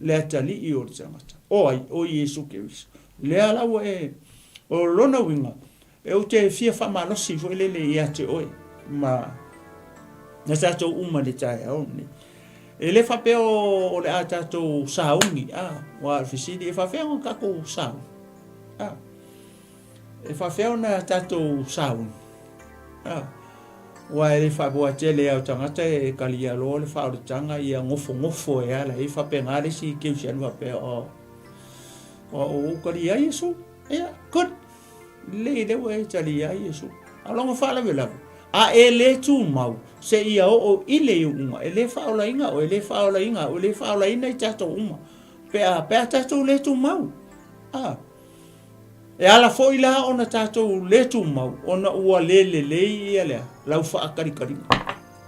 le atalii o le tagata, o ai? O Iesu Keriso. Lea la ua e, o lona uiga, E ou te fia faamalosi foi lele ia te oe ma na tatou uma i le taeao lenei. E le faapea o le a tatou sauni, a, ua o le fesili, e faafefea ona tatou sauni? A, e faafefea ona tatou sauni? A, ua e le faapea, ua tele lava o tagata e talia loa le faaolataga ia nofonofo e ala ai, faapena le isi kerisiano faapea, o, ua ou talia ai Iesu, ia, good. Lelei lea ua e talia ai Iesu. A o lona faalavelave, a e le tumau, seia oo i le iuga, e le faaolaina oe, e le faaolaina au, e le faaolaina i tatou uma, pe a, pe a tatou le tumau. A. E ala foi la ona tatou le tumau, ona ua le lelei ia lea, lau faatalikaliga.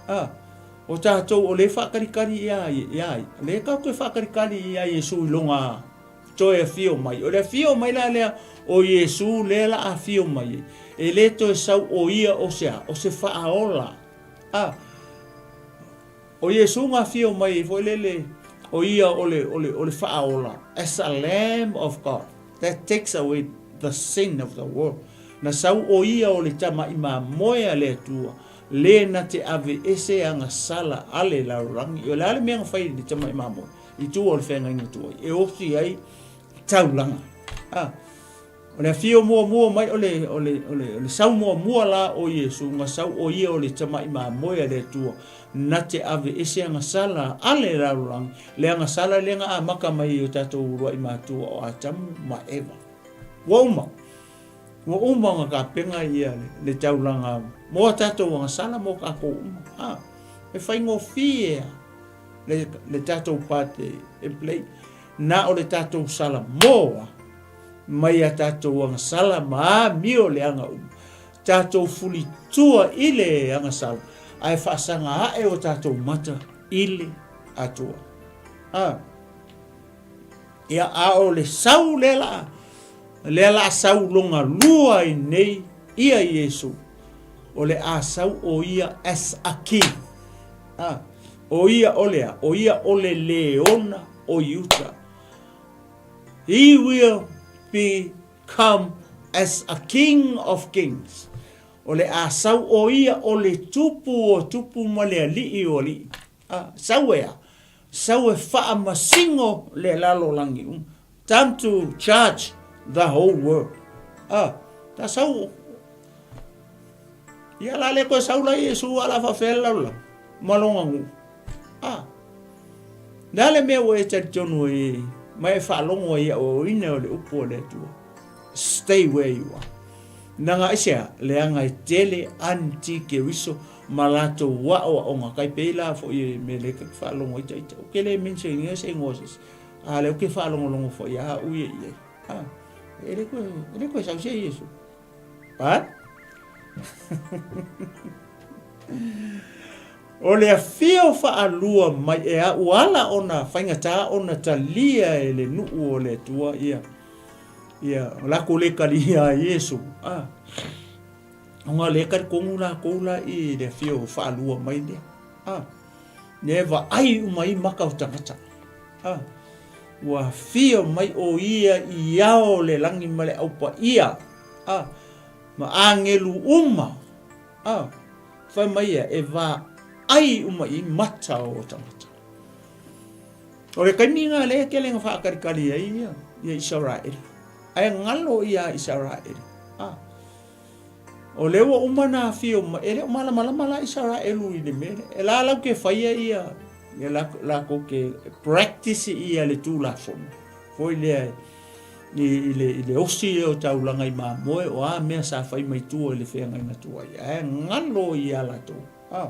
A. O tatou o le faatalikali ia, ia ai, le tatou te faatalikali ia Iesu i lona Toe afio mai. O le afio mai la lea o Iesu lea la afio mai ai, e le toe sau o ia o se a? O se faaola. A, o Iesu na afio mai ai foi lele, o ia o le, o le, o le faaola, as a Lamb of God that takes away the sin of the world. Na sau o ia o le tamaʻi mamoe a le Atua, le na te ave ese agasala a le lalolagi. O le a le mea na fai i le tamaʻi mamoe? I tua o le feagaiga tuai e ofi ai taulaga. A, o le afio muamua mai o le, o le, o le, o le sau muamua la o Iesu, na sau o ia o le tamaʻi mamoe a le Atua, na te ave ese agasala a le lalolagi, le agasala lea na amata mai i o tatou uluaʻi matua o Atamu ma Eva. Ua uma. Ua uma ona tapena ia le, le taulaga mo a tatou agasala mo tatou uma. A, e faigofie a. le, le tatou part e, e play, na o le tatou salamoa mai a tatou agasala ma amio leaga uma. Tatou fulitua i le agasala, ae faasaga ae o tatou mata i le Atua. A, ia, a o le sau lea la, lea la sau longa lua i nei ia Iesu, o le a sau o ia as a king. A, o ia o le a? O ia o le leona o Iuta. He will be come as a king of kings. O le a sau o ia o le tupu o tupu ma le alii o alii. A, sau e a? Sau e faamasino le lalolagi uma. Time to charge the whole world. A, ta sau Ia la le koe sau la Iesu a la faafefea le lalolagi ma lona nuu. A, le a le mea ua e talitonu ai ma e faalogo ai ia oe o ina o le upu a le Atua. Stay where you are. Leaga aisea? Leaga e tele anti-Keriso ma latou aoaoga kai pei la foi e mea lea ke faalogo ai ita. Ou ke le mention ina se igoa o se isi, a lea ou ke faalogologo foi a au ia i ai. A, e le koe, e le koe sau se Iesu. But, o le afio faalua mai e a ua ala ona faigata ona talia e le nuu o le Atua ia ia lakou le talia a Iesu. A, ona lea e talitonu lakou la i le afio faalua mai lea. A, lea e vaai uma ai maka o tagata. A, ua afio mai o ia i ao o le lagi ma le Au Paia, a, ma agelu uma, a, fai mai ia e vaai uma i mata o tagata. O le taimi lena lea e tele ina faatalitali ai ia, ia Isaraelu. Ae galo ia Isaraelu. A, o lea ua uma ona afio mai, e le o malamalama la Isaraelu i le mea lea. E la lau ke faia ia, ia lakou ke practice ia le Tulafono. Foi lea i, i, le, i le osi lea o taulaga i mamoe, o a mea sa fai mai tua i le feagaiga tuai. Ae galo ia latou. A,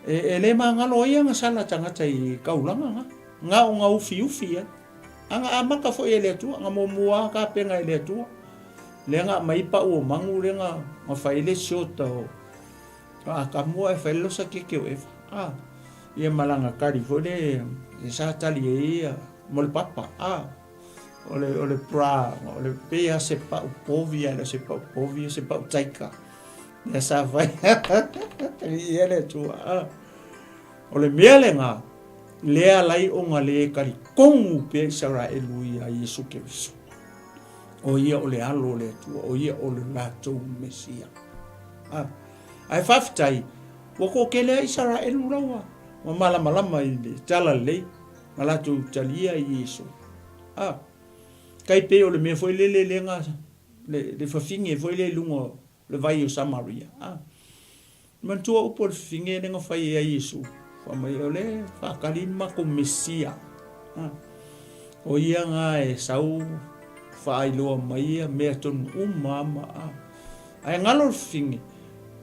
e, e le magalo ai ana sala tagata i kaulaga ga. Ga o ga ufiufi ai. A na amata foi e le Atua, na muamua lava tapena e le Atua. Lea na aumai ai pau o manu lea na, na fai ai le siota o Atamu ae fai le losa keke o Eva. A, ia ma lana tali foi lea e sa tali ai ia mo le papa. A, o le, o le bra, o le pei lava se pau povi ae le o se pau povi, o se pau taika. Lea sa fai viia le Atua. A, o le mea lena, lea alai ona le talitonu pea Isaraelu ia Iesu Keriso. O ia o le Alo o le Atua, o ia o le latou Mesia. A, ae faafetai, ua toatele lava Isaraelu la ua, ua malamalama i le talalelei, ma latou talia i Iesu. A, tai pei o le mea foi lele lea na, le, le fafine foi lea i luga o le vai o Samaria. A, manatua upu o le fafine lea na fai ai Iesu, fai mai, o lea e faatali le matou Mesia. A, o ia na e sau faailoa mai ia mea tonu uma ma a. Ae galo le fafine,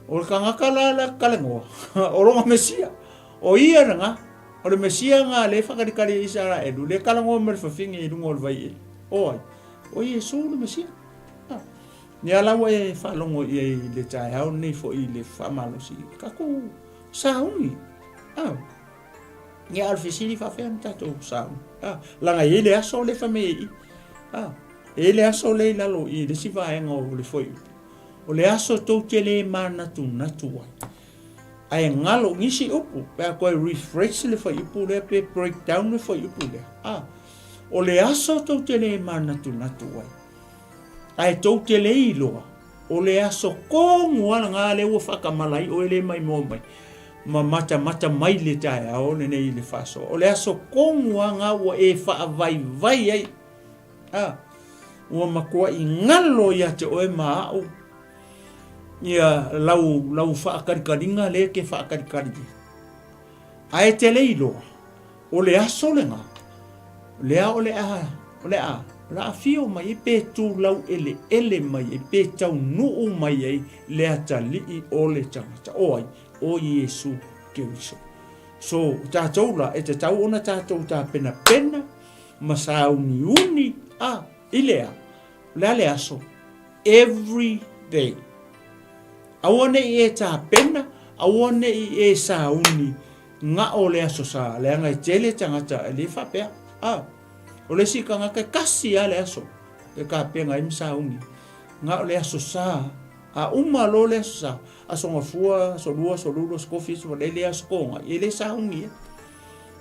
o le tagata la la talanoa, o lona Mesia. O ia lena, o le Mesia lena lea e faatalitali ai Isaraelu, lea e talanoa ma le fafine i luga o le vai eli. O ai? O Iesu le Mesia. A. Ia la ua e faalogo i ai i le taeao lenei foi i le faamalosi i tatou sauni. A. Ia a o le fesili faafefea ona tatou sauni. A. Leaga e i ai le aso lea e fai mai ai i i. A. E i ai le aso lea i lalo i le isi vaega o le fuaiupu. O le aso tou te le manatunatu ai. Ae galo nisi upu pe a toe refresh le fuaiupu lea pe break down le fuaiupu lea. A. O le aso tou te le manatunatu ai. Ae tou te le iloa, o le aso tonu lava lena lea ua faatamala ai oe lea e maimoa mai ma matamata mai le taeao lenei i le faasoa. O le aso tonu lava lena ua e faavaivai ai. A, ua matuai galo ia te oe ma au ia lau, lau faatalikaliga lea e te faatalikali ai. Ae te le iloa, O le aso lena, lea o le a, o le a, o le a afio mai ai pe tulau eleele mai ai, pe taunuu mai ai le atalii o le tagata. O ai? O Iesu Keriso. So, o tatou la, e tatau ona tatou tapenapena ma sauniuni, a, i le a? O le a le aso? Every day. Aua ne i e tapena, aua ne i e sauni Gao le Aso Sa, leaga e tele tagata e le faapea. A, o le isi tagata e kasi lava le aso e tapena ai ma sauni. Gao le Aso Sa, a uma loa le Aso Sa, Aso Gafua, Aso Lua, Aso Lulu, Aso Kofi, Aso Valele, Aso Toga, e le sauni ai.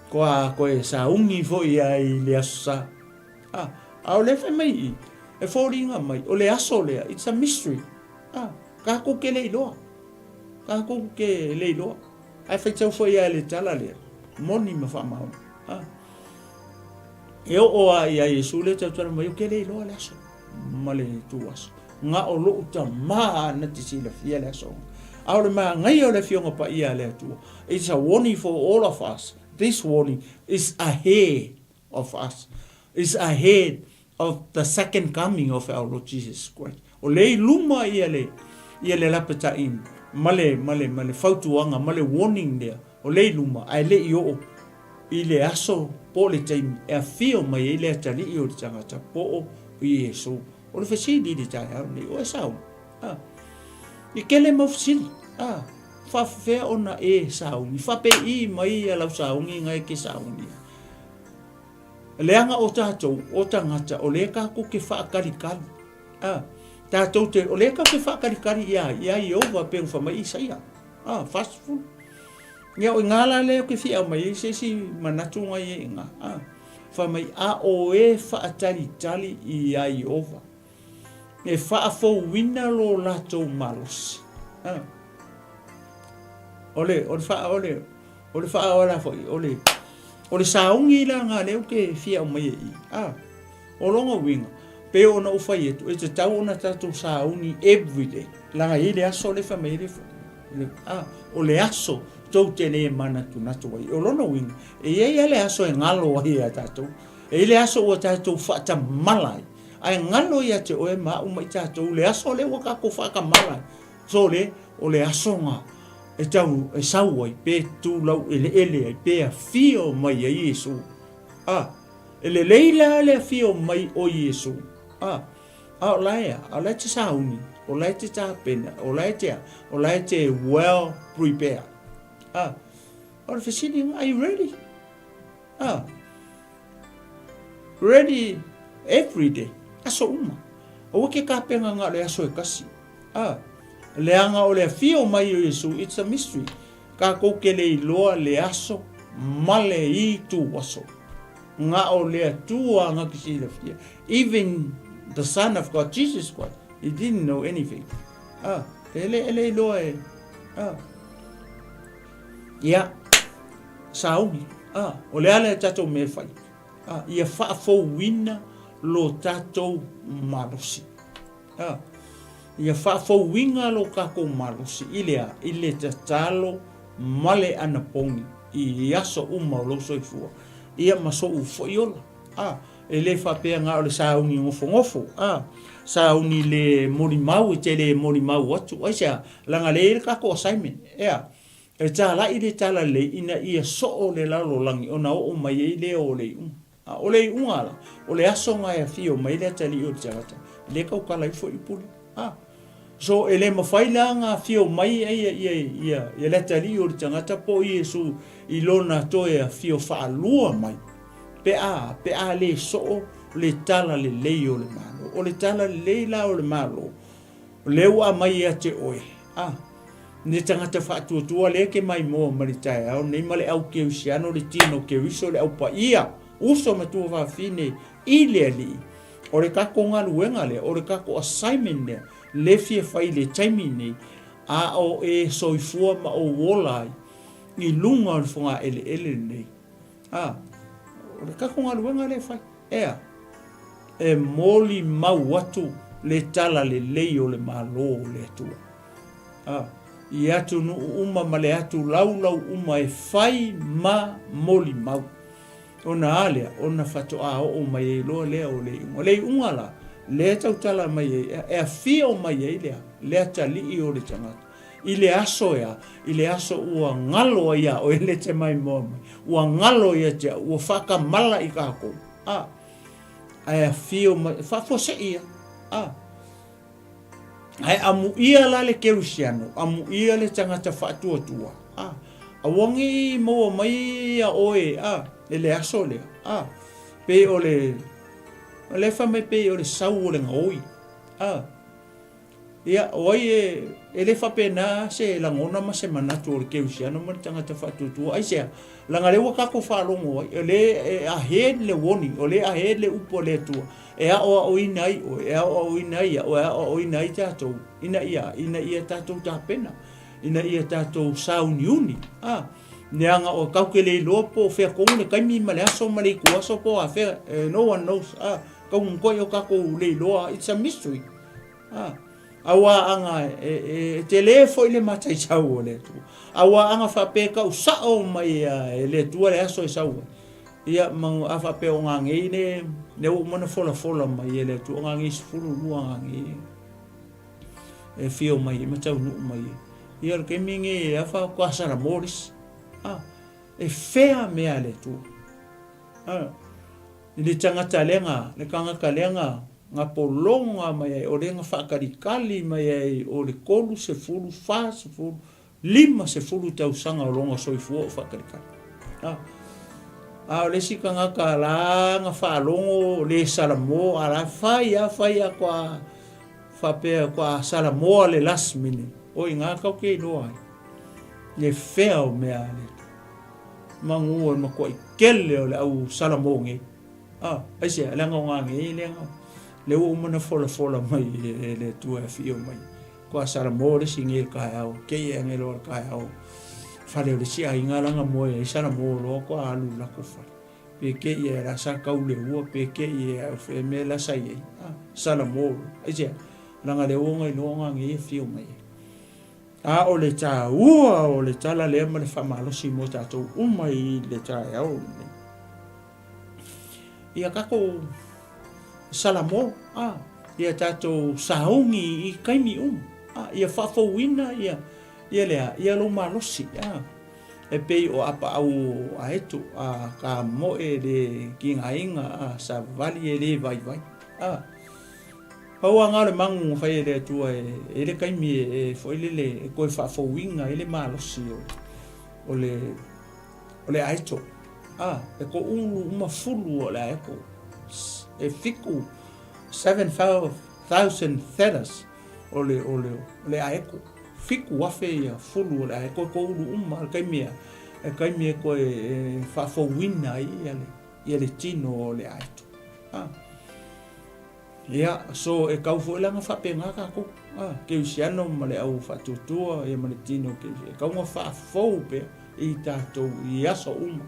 Koa koe sauni foi lava i le Aso Sa. A, a o lea fai mai i i, e foliga mai, o le aso lea, it's a mystery. A, tatou te le iloa. Tatou te le iloa. Ae faitau foi lava i le tala lea, moni ma faamaoni. A. E oo lava ia Iesu lea tautala mai, ou te le iloa le aso ma le ituaso. Na o lou Tama na te silafia le aso. A o le manaia o le Afioga Paia a le Atua, it's a warning for all of us. This warning is ahead of us. Is ahead of the second coming of our Lord Jesus Christ. O lea i luma ia le, ia le lapataiga ma le, ma le, ma le fautuaga ma le warning lea, o lea i luma, ae le i oo i le aso po o le taimi e afio mai ai le atalii o le tagata po o Iesu. O le fesili i le taeao lenei, o e sauni? A. I kele mau fesili. A. Faafefea ona e sauni? Faapei mai ia lau sauni nga e ke sauni ai? Leaga o tatou, o tagata, o lea tatou te faatalikali. A. Tatou te, o lea tatou te faatalikali ia, ia Ieova pei ona fai mai Isaia. A, 40. Ia o iga la lea ou te fia aumai ai se isi manatu nga ia iga. A. Fai mai, a o e faatalitali ia Ieova. E faafouina lo latou malosi. A. O le, o le faa, o le, o le faaola foi, o le, o le sauni la nga lea ou te fia aumaia i i. A. O lona uiga, pei ona ou fai atu, e tatau ona tatou sauni everyday. Leaga e i ai le aso lea e fai mai ai le, a, o le aso tou te le manatunatu ai. O lona uiga, e i ai lava le aso e galo ai ia tatou. E i ai le aso ua tatou faatamala ai. Ae galo ia te oe ma au ma i tatou le aso lea ua tatou faatamala ai. So le, o le aso ga e tau e sau ai, pe tulau eleele ai, pe afio mai ai Iesu. A, e lelei la le afio mai o Iesu. A, a o la e a, o la e te sauni, o la e te tapena, o la e te a, o la e te well prepared. A, o le fesili, are you ready? A, Ready every day, aso uma. Aua ke kapena na o le aso e kasi. A, leaga o le afio mai o Iesu, it's a mystery. Kakou ke le iloa le aso ma le itu aso. Na o le Atua na ke silafia. Even the Son of God, Jesus Christ, he didn't know anything. A, e le, e le iloa e. A. Ia, sauni, a, o le a le tatou mea e fai? A, ia faafouina lo tatou malosi. A, ia faafouina lo tatou malosi i le a? I le tatalo ma le anapogi i aso uma o lou soifua, ia ma sou foi ola. A, e le faapea na o le sauni nofonofo, a, sauni le molimau e te le molimau atu, aisea? Leaga lea e i ai le tatou assignment, ea? E talai le talalelei ina ia soo le lalolagi ona oo mai ai lea o le iuga. A o le iuga la, o le aso na e afio mai ai le atalii o le tagata, e le tautala ifo i pule. A. So, e le mafai la ona afio mai ai ia, ia, ia, ia le atalii o le tagata po o Iesu i lona toe afio faalua mai, pe a, pe a le soo le talalelei o le Malo. O le talalelei la o le Malo, O lea ua aumai ia te oe, a, ne tagata faatuatua lea ke maimoa ma le taeao nei ma le au Kerisiano, le tino Keriso, le au paia, uso ma tuafafine i le Alii. O le tatou galuega lea, o le tatou assignment lea, le fia fai i le taimi nei, a o e soifua ma ou ola ai i luga o le fogaeleele lenei. A, o le tatou galuega lea e fai. Ea, e molimau atu le talalelei o le Malo o le Atua. A, i atunuu uma ma le atu laulau uma e fai ma molimau. Ona a lea, ona faatoa oo mai ai loa lea o le iuga. O le iuga la, lea e tautala mai ai, e afio mai ai lea, le atalii o le tagata. I le aso e a? I le aso ua galo ai iā oe le te maimoa mai. Ua galo ia te au, ua faakamala i kākou. A, ae afio mai, faafuasei ia. A, ae amuia la le Kerisiano, amuia le tagata faatuatua. A, aua ne i maua mai ia oe, a, i le aso lea. A, pei o le, o lea e fai mai pei o le sau o le gaoi. A, Ia, o ai e, e le faapena se lagona ma se manatu o le kerisiano ma le tagata faatuatua. Aisea? Leaga lea ua tatou faalogo ai, o lea e ahead le warning, o lea e ahead le upu a le Atua e aoaoina ai oe, e aoaoina ai au, e aoaoina ai tatou, ina ia, ina ia tatou tapena, ina ia tatou sauniuni. A, leaga o tatou te le iloa po o fea tonu le taimi ma le aso ma le ituaso po o afea, no one knows. A, tau o tatou le iloa, it's a mystery. A, auā aga e, e, e tele foi le mataitau o le Atua. Auā aga faapea e kau sao mai a, e le Atua le aso e sau ai. Ia, ma a faapea o ngā ngei le, le ua uma ona folafola mai e le Atua, o ngā ngei 12 ngā ngei. E afio mai ai ma taunuu mai ai. Ia o le taimi lenei e afa faatoa salamo le isi. A, e fea mea a le Atua? A, i le tagata lea na, le tagata lea na, na pologa mai ai, o lea na faatalikali mai ai o le 30, 40, 50 tausaga o lona soifua o faatalikali. A, a o le isi tagata la na faalogo le salamo, a la fai a fai a faatoa faapea faatoa salamoa le last minute, o i ina tatou te iloa ai le fea o mea a le Atua. Manu o le matuai tele o le au salamo nei. A, aisea, leaga o nanei lea na, lea ua uma ona folafola mai e le Atua e afio mai. Kua salamo le isi nei i le taeao, kei e anelo le taeao. Fale o le isi aiga la na moe ai salamo loa kua alu i latou fale. Pe kei e la sa kau le ua, pe kei e au fe mea la sa i ai. A, salamo loa. Aisea, leaga lea ua ona iloa nanei e afio mai ai. A o le taua o le tala lea ma le faamalosi mo tatou uma i le taeao lenei. Ia tatou salamo, a, ia tatou sauni i taimi uma, a, ia faafouina ia, ia le a, ia lou malosi, a. E pei o apaau o aeto, a, ka moe le tigaina, a, savali e le vaivai, a. Pau lava na o le magu na fai e le Atua e i ai le taimi e foi lele e toe faafouina ai le malosi o le o le aeto. A, e toulu uma fulu o le aeto. E fitu, 7,000 feathers o le, o le, o le aeto. 7,000 ia fulu o le aeto e toulu uma le taimi e, le taimi e toe e faafouina ai ia le, ia le tino o le aeto. A. Ia, so e tau foi la ona faapena tatou, a, kerisiano ma le au faatuatua ia ma le tino kerisiano, e tau ona faafou pea i tatou i aso uma.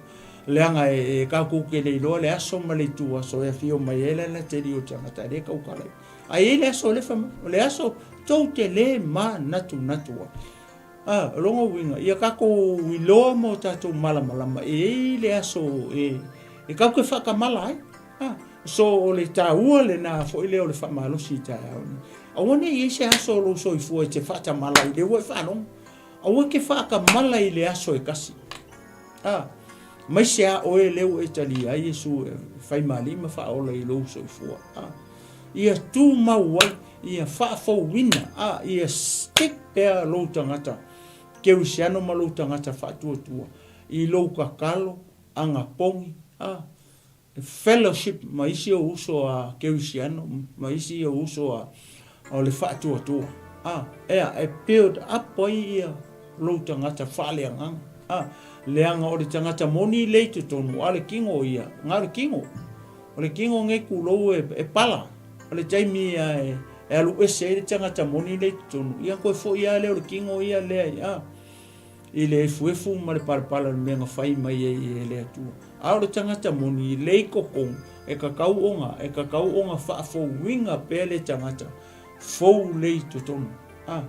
Leaga e, e tatou te le iloa le aso ma le ituaso e afio mai ai le alateli o le tagata e le tautala ai. Ae i ai le aso o le fai mai, o le aso tou te le manatunatu ai. A, o lona uiga, ia tatou iloa ma o tatou malamalama e i ai le aso e, e tatou te faatamala ai. A, so o le taua lena foi lea o le faamalosi i taeao nei. Aua ne i i ai se aso o lou soifua e te faatamala ai, lea ua e faalogo. Aua e te faatamala i le aso e tasi. A, maise a oe lea ua e talia ai Iesu e fai ma alii ma faaola i lou soifua. A, ia tumau ai, ia faafouina, a, ia stick pea lou tagata kerisiano ma lou tagata faatuatua i lou tatalo, anapogi, a, fellowship ma isi ou uso a kerisiano ma isi ou uso a o le faatuatua a ea e build up ai ia lou tagata faaleagaga a leaga o le tagata moni lea i totonu a le kino ia na o le kino o le kino nei kulou e, e pala o le taimi ia e, e alu ese ai le tagata moni lea i totonu ia toe foi a lea o le kino ia lea a i le efuefu ma le palapala o le mea na fai mai ai e le Atua. A o le tagata moni, lei totonu, e tatau ona, e tatau ona faafouina pea le tagata fou lea i totonu. A,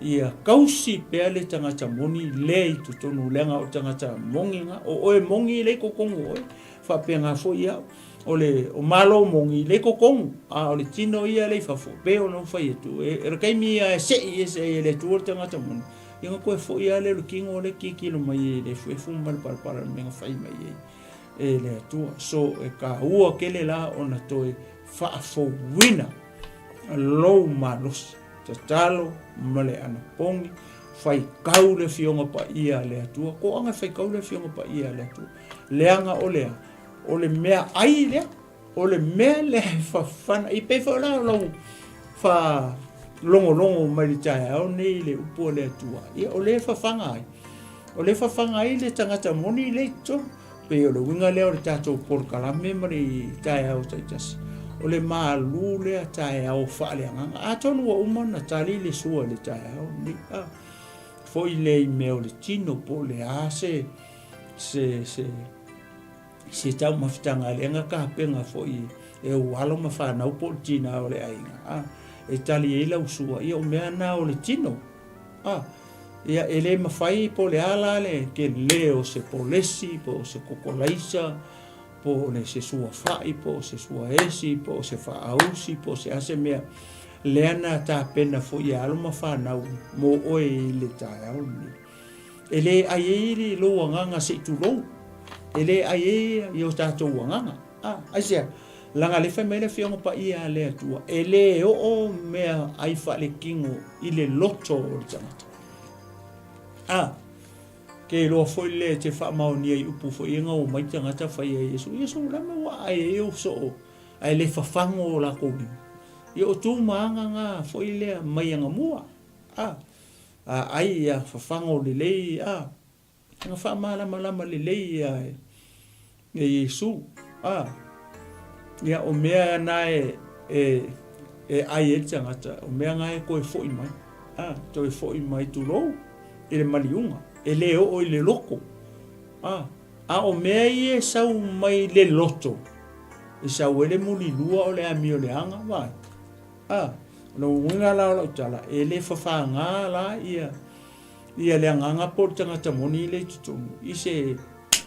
ia tausi pea le tagata moni lea i totonu, leaga o le tagata moni na, o oe moni lea i totonu o oe, faapena foi au. O le o malo moni lea i totonu, a o le tino ia lea i fafo, pei ona ou fai atu, e, e le taimi ia e sei ese ai e le Atua le tagata moni, Ia ona toe foi lava lea o le kino lea tilotilo mai ai i le efuefu ma le palapala o le mea na fai mai ai e le Atua. So e taua tele la ona toe faafouina lou malosi, tatalo ma le anapogi, faitau le Afioga Paia a le Atua. Toaga e faitau le Afioga Paia a le Atua. Leaga o le a? O le mea ai lea. O le mea lea e fafana, e pei foi la o lau faalogologo mai le taeao nei i le upu a le Atua, ia o lea e fafaga ai. O lea e fafaga ai le tagata moni lea i totonu. Pei o le uiga lea o le tatou polokalame ma le taeao taitasi. O le malu lea taeao faaleagaga. Atonu ua uma ona tali le sua i le taeao lenei. Ah, foi lea i mea o le tino po o le a se, se, se, se taumafataga lea na tapena foi e ou alo ma fanau po o le tina o le aiga, a, e tali ai lau sua, ia o mea na o le tino, a, ia e le mafai po o le a la le tele o se polesi po o se kokolaisa po o le se suafa'i po o se suaesi po o se faausi po o se a se mea. Lea na tapena foi e alo ma fanau mo oe i le taeao lenei. E le ai ai lou agaga se i tulou. E le ai ai i o tatou agaga. A, aisea? Leaga lea fai mai le Afioga Paia a le Atua, e le oo mea ai faalekino i le loto o le tagata. A, ke iloa foi le e te faamaonia i upu foi ia na omai tagata fai ai Iesu, Iesu, la mea ua aai ai ou soo, ae le fafago o lakou lima. Ia o tu ma aga na foi lea mai anamua. A, aai ia fafago lelei, a, Na faamalamalama lelei ia e Iesu, a, ia o mea na e, e, e ai ai le tagata, o mea na e toe foi mai, a, toe foi mai tulou i le maliuga, e le oo i le loto, a, a o mea ia e sau mai le loto, e sau ai le mulilua o le amioleaga, vaai, a, o le uiga la o lau tala, e le fafaga la ia, Ia le agaga po o le tagata moni lea i totonu i se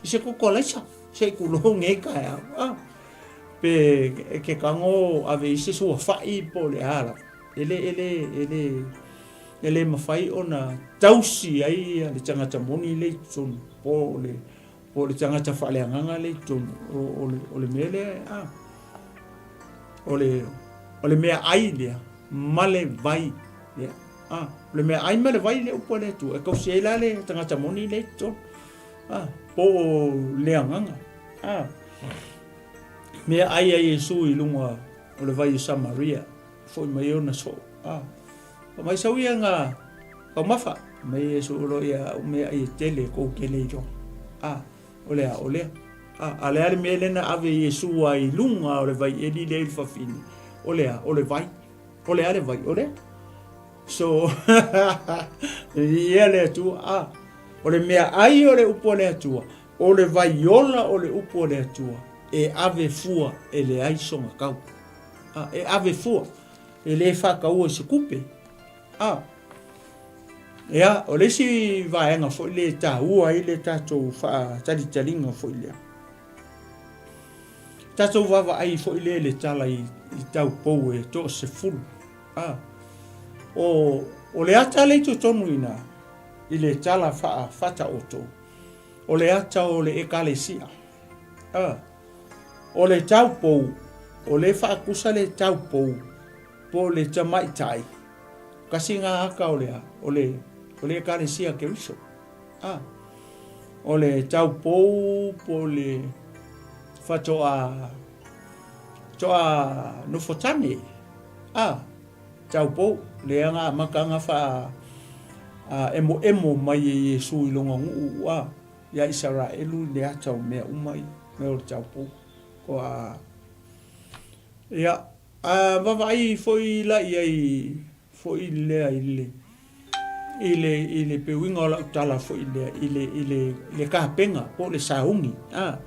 i se koko alaisa se i tulou nei taeao a pe ke tago ave i se suafa'i po o le a lava e le e le e le e le mafai ona tausi ai le tagata moni lea i totonu po o le po o le tagata faaleagaga lea i totonu o o le o le mea lea a o le o le meaai lea ma le vai lea. A, o le meaai ma le vai le upu a le Atua, e tausi ai la le tagata moni lea i totonu. A, po o le agaga. A, meaai a Iesu i luga o le vai o Samaria, foi mai ona soo. A, fai mai sau ia nga taumafa, fai mai Iesu o lo ia au meaai e tele kou te le iloa. A, o le a, o lea. A, a le a le mea lea na ave Iesu ai i luga o le vai eli lea i le fafine, o le a, o le vai. O le a le vai, o lea. So, ia le Atua, a, o le mea ai o le upu a le Atua, o le vai ola o le upu a le Atua, e ave fua e leai sona tau. A, e ave fua, e le faataua i se tupe. A, ia, o le isi vaega foi lea e taua ai le tatou faatalitaliga foi lea. Tatou vaavaai foi lea i le tala i, i taupou e toasefulu. A, o, o le ata lea i totonu i ina, i le tala faa, faataoto, o le ata o le Ekalesia. A, o le taupou, o le faatusa le taupou po o le tamaitai, kasi ngā ata o le a, o le, o le Ekalesia Keriso. A, o le taupou po o le faatoa toa nofo tane. A, taupou, lea nga amataga faa a, emoemo mai e Iesu i lona nuu a, ia Isaraelu i le ata o mea uma ia, mea o le taupou. Ko a, ia, a vaavaai foi la i ai foi lea i le i le i le peuiga o lau tala foi lea i le i le i le kapega po o le sauni a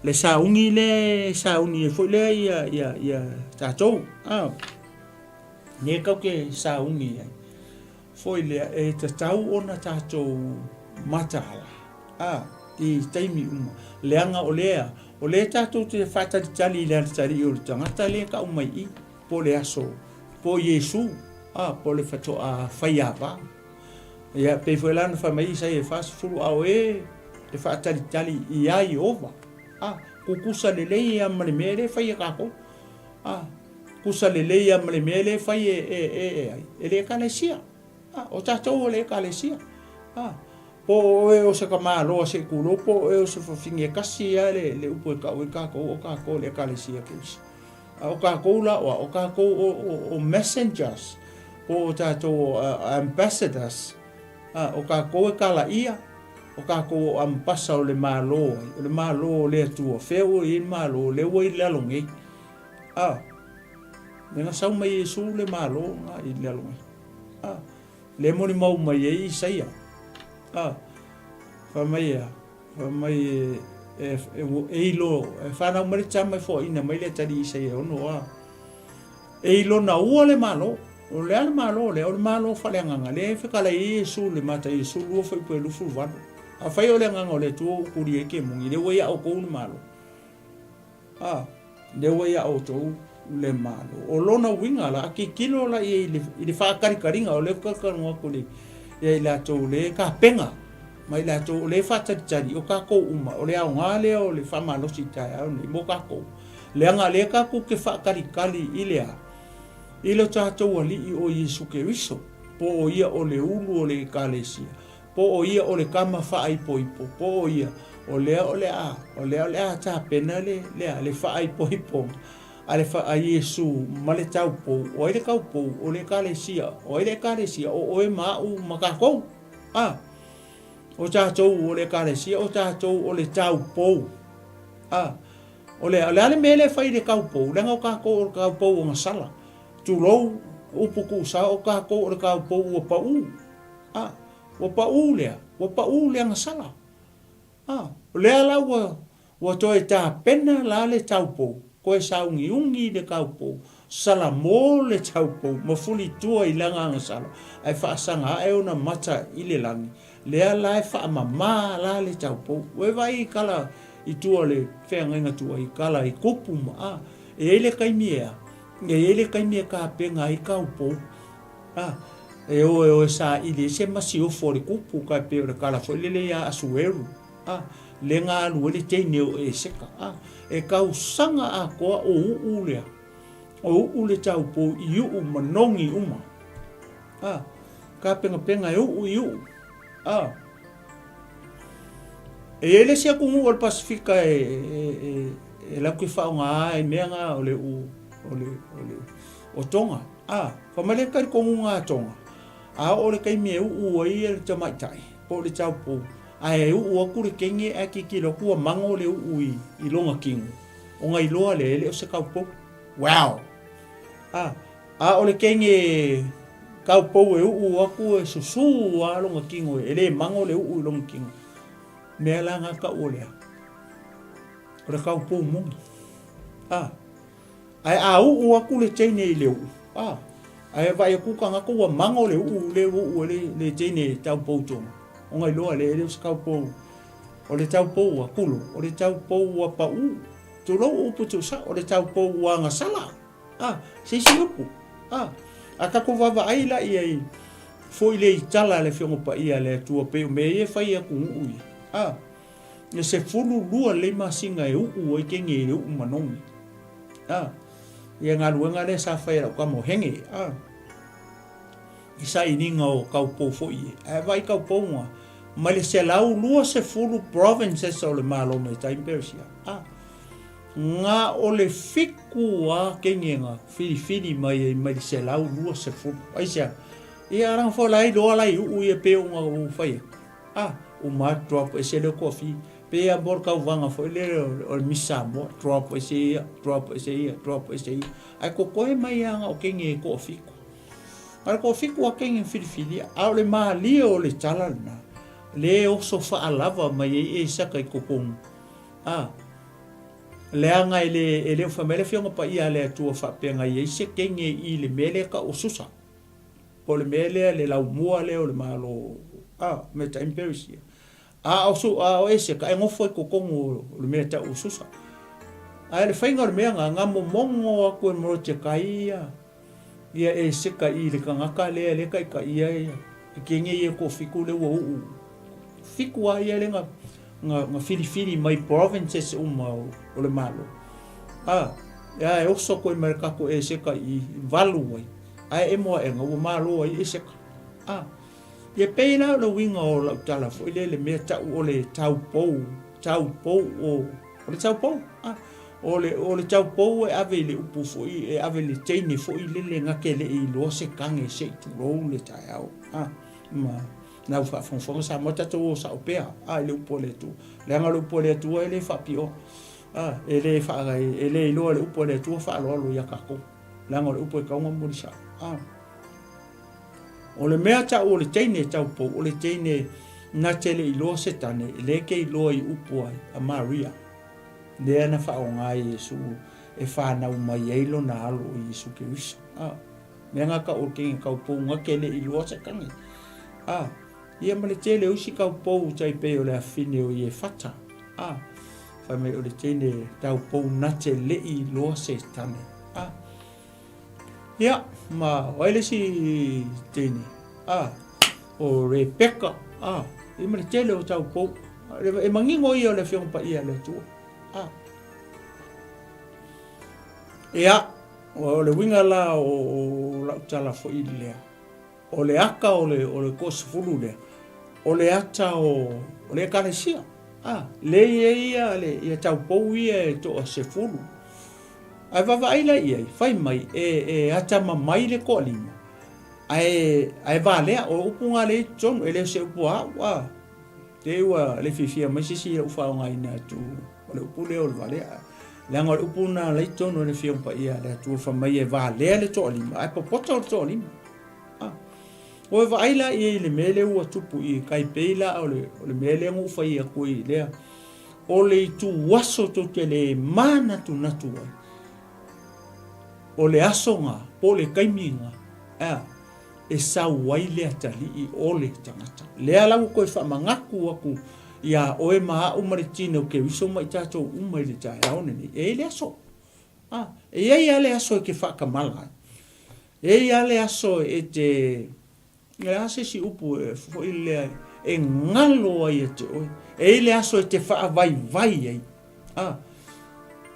le sauni lea e sauni ai foi lea ia ia ia tatou a lea tatou te sauni ai foi lea e tatau ona tatou mataala a i taimi uma leaga o lea o lea tatou te faatalitali i le alatali'i o le tagata lea e tau mai i po o le aso, po o Iesu, a, po o le faatoa faiava. Ia, pei foi la na fai mai Isaia e 40, a o e e faatalitali iā Ieova, a, tutusa lelei lava ma le mea lea e fai e tatou, a, tutusa lelei lava ma le mea lea e fai e, e, e, e ai, e le Ekalesia. A, o tatou o le Ekalesia. A, Po o oe o se tamaloa se i tulou, po o oe o se fafine, e kasi lava le, le upu e tau ai tatou, o tatou o le Ekalesia Keriso. A o tatou la o a? O tatou o, o, o messengers, po o tatou o ambassadors, a, o tatou e kalaia, o tatou o ambasa o le Malo ai, o le Malo o le Atua, fea ua i ai le Malo, lea ua i lalo nei. A, lea na sau mai Iesu le Malo na i lalo nei. A, Lea e molimau mai ai Isaia, a, fai mai e a? Fai mai e, e, e, e ilo, e whanau mai le tama e foaina mai le atalii Isaia e ono a. E ilo na ua le malo, o le a le malo lea, o le malo faaleagaga, lea e whekala i Iesu le mata Iesu lua whaipu e lufu valu. A whai o le agaga o le Atua ua kuli ai ke moni, lea ua ia outou le malo. A, lea ua ia outou le Malo. O lona uiga la, a tilotilo la i ai i le faatalikaliga, o lea ou te talatalanoa atu ia i latou o lea e tapena ma i latou o lea e faatalitali, o tatou uma, o le aoga lea o le faamalosi i taeao nei mo tatou, leaga o lea tatou te faatalitali i le a? I lo tatou Alii o Iesu Keriso, po o ia o le ulu o le Ekalesia, po o ia o le tama faaipoipo, po o ia, o lea o le a, o lea o le a tapena le, le a, le faaipoipoga a le, a Iesu ma le taupou. O ai le taupou? O le Ekalesia. O ai le Ekalesia? O oe ma au ma tatou. A, o tatou o le Ekalesia, o tatou o le taupou. A, o le, o le a le mea lea e fai i le taupou? Leaga o tatou o le taupou ogasala. Tulou, upu tuusao, o tatou o le taupou ua pau. A, ua pau lea, ua pau le agasala. A, o lea la ua, ua toe tapena la le taupou, toe sauniuni le taupou, salamo le taupou ma fulitua i lana agasala, ae faasaga ae ona mata i le lagi, lea la e faamama la le taupou. Ua e vaai i tala i tua o le feagaiga tuai, tala i kupu ma, a, e i ai le taimi e a, e i ai le taimi e tapena ai taupou. A, e o e o e saili ai se masiofo a le kupu, tai pei o le tala foi lele ia Asueru, a, le na alu ai le teine o Eseka, a, e tausaga atoa o uu lea, o uu le taupou i uu ma nogi uma, a, tapenapena e uu i uu, a. E i ai le isi atunuu o le Pasefika e, e, e, e latou te faaaoga ai mea na o le uu, o le, o le, o Tonga. A, fai mai le talitonuga a Tonga, a oo le taimi e uu ai le tamaitai po o le taupou, ae uu atu le teine ae tilotilo atu ua mago le uu i lona tino, ona iloa lea e le o se taupou. Wow! A, a o le teine taupou e uu atu e susu lava lona tino, e le mago le uu i lona tino. Mea la na tau o le a? O le taupou moni. A. Ae a uu atu le teine i le uu, a, ae vaai atu tagata ua mago le uu le ua uu e le teine taupou tonu, ona iloa lea e le o se taupou, o le taupou ua kulo, o le taupou ua pau, tulou upu tuusao, o le taupou ua agasala, a, se isi upu, a, a tatou vaavaai la i ai foi le i tala a le Afioga Paia a le Atua pei o mea ia e fai i atunuu ia, a. E 12 lelei masina e uu ai kenge i le uu manogi. A, ia galuega lea sa fai e lau tama o Henge, a, i sailiga o taupou foi e. Ae vaai taupouga mai le 120 provinces o le Malo mai tai Peresia. A, na o le fitu a kenge na filifili mai ai mai le 120. Aisea? Ia leaga foi la e iloa la i uu ia pei ona ou fai atu. Ah, uma atu drop ese le kofi. Pe a bor kauvaga foi le o le Miss Samoa, drop ese ia, drop ese ia, drop ese ia. Ae kokoe mai lava na o kenge e toafitu. A le toafitu a kenge filifilia, a o le malie o le tala lena, le oso faalava mai ai Esaka i totonu. Ah, leaga e le, e le o fai mai le Afioga Paia a le Atua faapea na i ai se kenge i le mea lea tau o Susa. Po o le mea lea, le laumua lea o le Malo, a, mea tai Peresia. A o su, a o Eseka, e nofo i totonu o le mea tau o Susa. Ae le faiga o le mea na, na momono atu e Morotekai ia, ia Eseka i le tagata lea, lea taitaia ia, e kenge ia toafitu lea ua uu. Fitu lava ia lea na, na, na filifili mai provinces uma o, o le Malo. A, e a e oso atu ai ma le tatou Eseka i, i valu ai. Ae emo aʻega ua malo ai Eseka. A, ia pei la o le uiga o lau tala foi lea le mea tau o le taupou, taupou o, o le taupou, a, o le, o le taupou e ave i le upu foi, e ave i le teine foi lele na te le i iloa se kage se i tulou le taeao, a, ma lau faafogafoga Samoa tatou o sao pea, a, i le upu a le Atua. Leaga o le upu a le Atua e le faapioa, a, e le faa, e le iloa e le upu a le Atua faaaloalo ia tatou. Leaga o le upu e tau ona momoli sao. A. O le mea tau o le teine e taupou, o le teine na te le iloa se tane, e le ke iloa i upu ai, a Maria, lea na faaaoga e Iesu e fanau mai ai lona alo o Iesu Keriso. A. Mea nga tau o le teine taupou na te le iloa se tane. A. Ia ma le tele o isi taupou tai pei o le afine o Iefata. A. Fai mai o le teine taupou na te le iloa se tane. A. Ia, ma o ai le isi teine? A, o Rebeka. A, ia ma le tele o taupou. E manino ia o le Afioga Paia a le Atua. A. Ia, o le uiga la o lau tala foi lea, o le ata o le, o le toasefulu lea, o le ata o, o le Ekalesia. A, lea e i ai ia, le, ia taupou ia e toasefulu. Ae vaavaai la i ai, fai mai e, e atamamai le toalima, ae, ae valea, o upu na lea i totonu, e le o se upu a au, a, te i ua le fiafia mai se isi i lou faaaogaina atu o le upu lea o le valea. Leaga o le upu na la i totonu o le Afioga Paia a le Atua fai mai e valea le toalima, ae popota o le toalima. A. Ua vaai la i ai i le mea lea ua tupu i tai pei la o le, o le mea lea na ou fai atu ai lea. O le ituaso tou te le manatunatu ai, o le aso na, po o le taimi na, ea, e sau ai le atalii o le tagata. Lea la ua toe faamanatu atu iā oe ma au ma le tino o Keriso ma i tatou uma i le taeao lenei. E i ai le aso. A, e i ai lava le aso e te faatamala ai. E i ai lava le aso e te O le a se isi upu e foi lea e galo ai ia te oe? E i ai le aso e te faavaivai ai. A,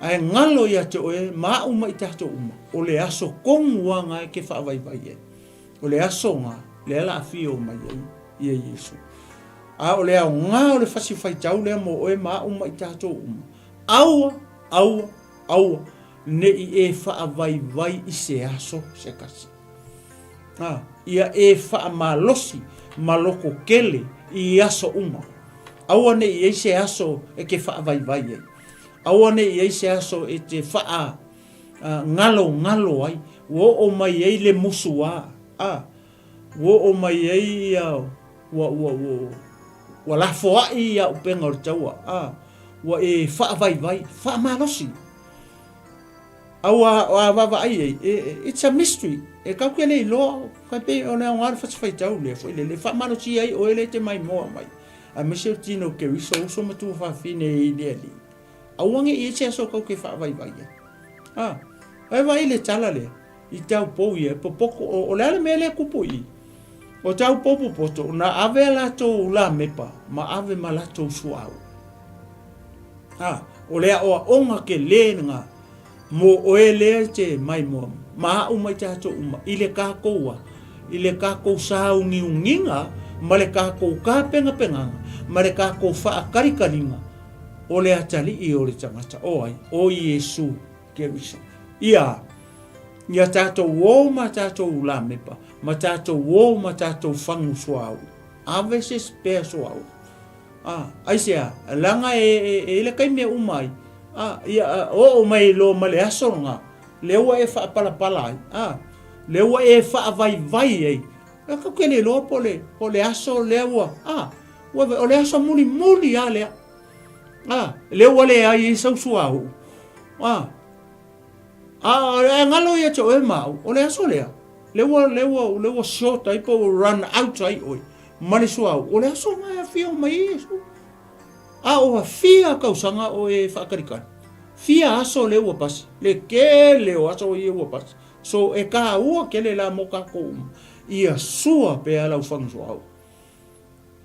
ae galo ia te oe ma au ma i tatou uma, o le aso tonu lava na e te faavaivai ai. O le aso na, lea la afio mai ai ia Iesu. A o le aoga o le fasi faitau lea mo oe ma au ma i tatou uma, aua, aua, aua ne i e faavaivai i se aso se tasi. Ā, ia e faamalosi ma lototele i aso uma. Aua ne i i ai se aso e te faavaivai ai. Aua ne i i ai se aso e te faa galogalo ai, ua oo mai ai le musuā, ā, ua oo mai ai ia, ua, ua, ua, ua lafoai ia upega o le taua, ā, ua e faavaivai, faamalosi. Aua a vaavaai ai, it's a mystery. E kau ke le iloa, kai pei o le aoga o le fasi faitau lea foi lele, e faamalosia ai oe lea e te maimoa mai, aemaise o tino Keriso, uso ma tuafafine i le Alii. Aua ne i ai se aso kau ke faavaivai ai. A, e vaai le tala lea, i tau pou ia, e popoto, o le a le mea lea e kupu i i? O tau pou popoto, na ave a latou lamepa, ma ave ma latou suauu. A, o le aoaoga tele lena mo oe lea e te maimoa ma au ma i tatou uma i le tatou a, i le tatou sāuniuniga ma le tatou tapenapenaga ma le tatou faakalikaliga o le atalii o le tagata, o ai? O Iesu Keriso. Ia, ia tatou ō ma tatou lamepa, ma tatou ō ma tatou fagu suauu. Ave se spare suauu. A, aisea, leaga e, e, e i le taimi e uma ai, a, ia, a, oo mai loa ma le aso lena, lea ua e faapalapala ai, a, lea ua e faavaivai ai, e tatou te le iloa po o le, po o le aso lea ua, a, ua, o le aso mulimuli lava lea, a, lea ua leai ai sau suauu, a, a, ae galo ia te oe ma au, o le aso lea, lea ua, lea ua, lea ua short ai po ua run out ai oe ma le suauu, o le aso lena e afio mai ai Iesu. A ua fia tausaga o e faakalikali, fia aso lea ua pasi, le tele o aso ia ua pasi. So e taua tele la mo tatou uma, ia sua pea lau fagu suauu.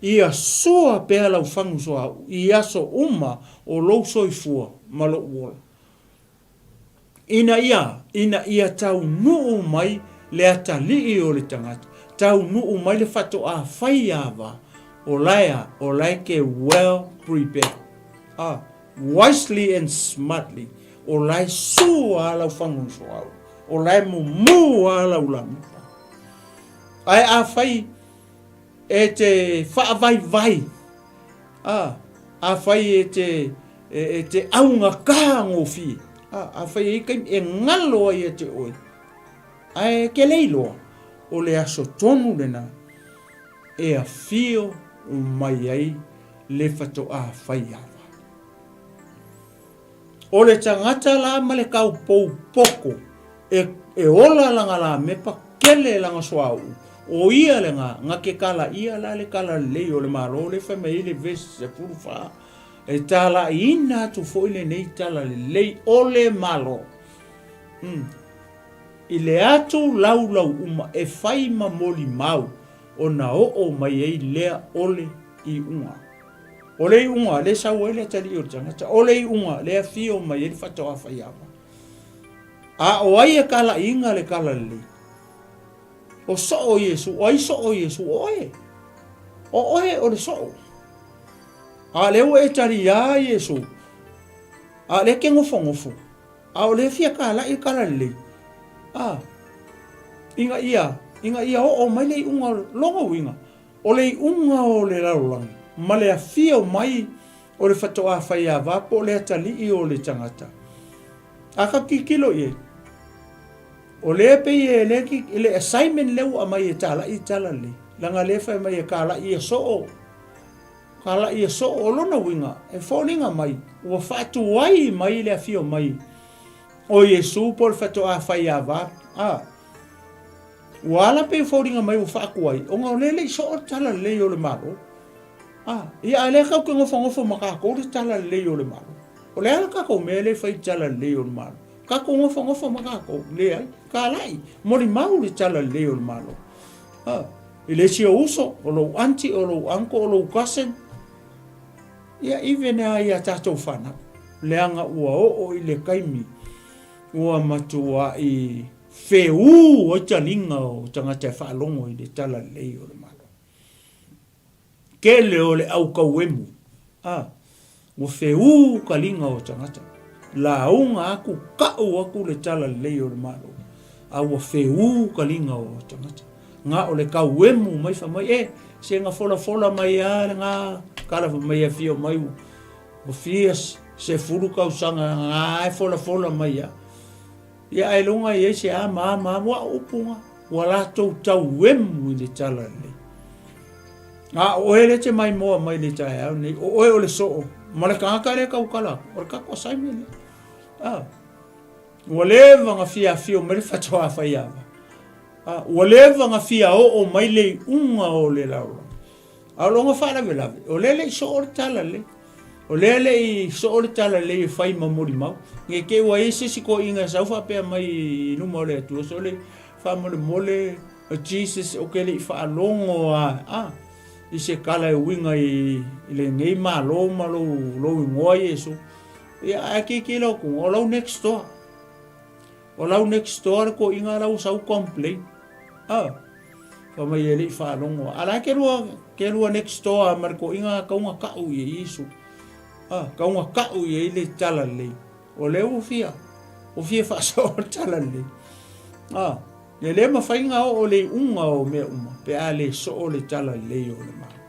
Ia sua pea lau fagu suauu i aso uma o lou soifua ma lou ola. Ina ia, ina ia taunuu mai le atalii o le tagata, taunuu mai le faatoa fai ava, o lae a, o lae ke well prepared. A, wisely and smartly, o lae sua a lau fagusoau, o lae mumu a lau lamepa. Ae afai e te faavaivai, a, afai e te, e, e te augata gofie, a, afai e i ai taimi e galo ai ia te oe, ae e te le iloa, o le aso tonu lena e afio mai ai le faatoa fai ava. O le tagata la ma le kaupou poto e, e ola lana lamepa kele lana suauu, o ia lena na ke kalaia la le talalelei o le Malo lea fai mai ai le vesi 14, e talaiina atu foi lenei talalelei o le Malo. Mm. I le atu laulau uma e fai ma molimau ona oo mai ai lea o le iuga. O le iuga lea e sau ai le atalii o le tagata, o le iuga lea e afio mai ai le faatoa faiava. A o ai e kalaiina le kala lelei? O soo Iesu, o ai soo Iesu? O oe. O oe o le soo. A lea ua e taliā Iesu, a lea ke nofonofo, A o lea fia kalai le kala lelei, a, ina ia, ina ia oo mai le iuga o, lona uiga, o le iuga o le lalolagi, ma le afio mai o le fatoa faiava po o le atalii o le tagata. A ka tilotilo i ai, o lea pei e le, le assignment lea ua aumai e talai le tala lelei, leaga lea fai mai e kalai ia soo. Kalaia soo, o lona uiga, e foliga mai ua faatuai mai le afio mai o Iesu po o le faatoa faiava, a ua ala pei foliga mai ua faatuai, ona o lea e le i soo le tala lelei o le Malo. A, ia a lea tatou te nofonofo ma tatou le tala lelei o le Malo. O le a le tatou mea lea e fai i le tala lelei o le Malo? Tatou nofonofo ma tatou, leai, kalai, molimau le tala lelei o le Malo. A. I le isi ou uso, o lou aunty, o lou uncle, o lou cousin, ia even lava ia tatou fanau, leaga ua oo i le taimi ua matuai feū ai taliga o tagata e faalogo i le talalelei o le Malo. Tele o le au tauemu, a, ua feū taliga o tagata. Lauga atu, ka'u atu le tala lelei o le Malo, a ua feū taliga o tagata. Na o le tauemu mai fai mai, e, se na folafola mai a lena tala fai mai e afio mai ua fia 10 tausaga na e folafola mai a. Ia ailoga e i ai se a ma a ma a, ua upu na, ua latou tauemu i le tala lelei. A o oe lea e te maimoa mai le taeao nei, o oe o le soo, ma le tagata lea e tautala atu, o le tatou assignment lea. A, ua leva na fia afio mai le faatoa faiava. A, ua leva na fia oo mai le iuga o le lalolagi. A o lona faalavelave, o lea e le i soo le tala lelei. O lea e le i soo le tala lelei e fai ma molimau. Ne i te i ua i ai se isi toeaina e sau faapea mai i luma o le Atua, sole, faamolemole, o Jesus, ou te le i faalogo lava, a, i se tala e uiga i lenei Malo ma lou, lou igoa Iesu. Ia, ae tilotilo atu, o lau next door. O lau next door le toeaina la ua sau complain. A, fai mai e le i faalogo. A la e ke lua, ke lua next door ma le toeaina tau na ka'u i ai Iesu. A, tau na ka'u i ai le tala lelei. O lea ua fia, ua fia faasao le tala lelei. A, e le mafai na oo le iuga o mea uma pe a le soo le tala lelei o le Malo.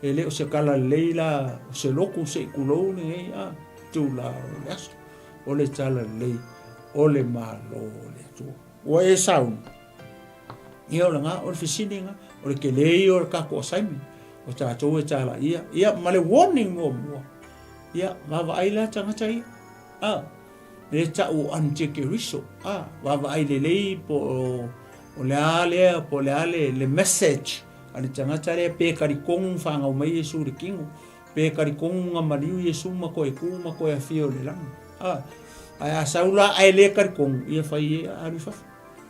E le o se tala lelei la, o se lotu se i tulou lenei, a, tula o le aso. O le tala lelei o le Malo o le Atua. Ua e sauni? Ia o lena, o le fesili lena, o le tele ia o le tatou assignment, o tatou e talaia, ia ma le warning muamua, ia vaavaai la tagata ia, a, le tau o Antikeriso, a, vaavaai lelei po o, o le a lea, po o le a le, le message a le tagata lea, pe talitonu fanau mai Iesu i le tino, Pe talitonu na maliu Iesu ma koe ku ma koe afio i le lagi. A, ae a sau la ae le talitonu, ia fai e alu i fafo.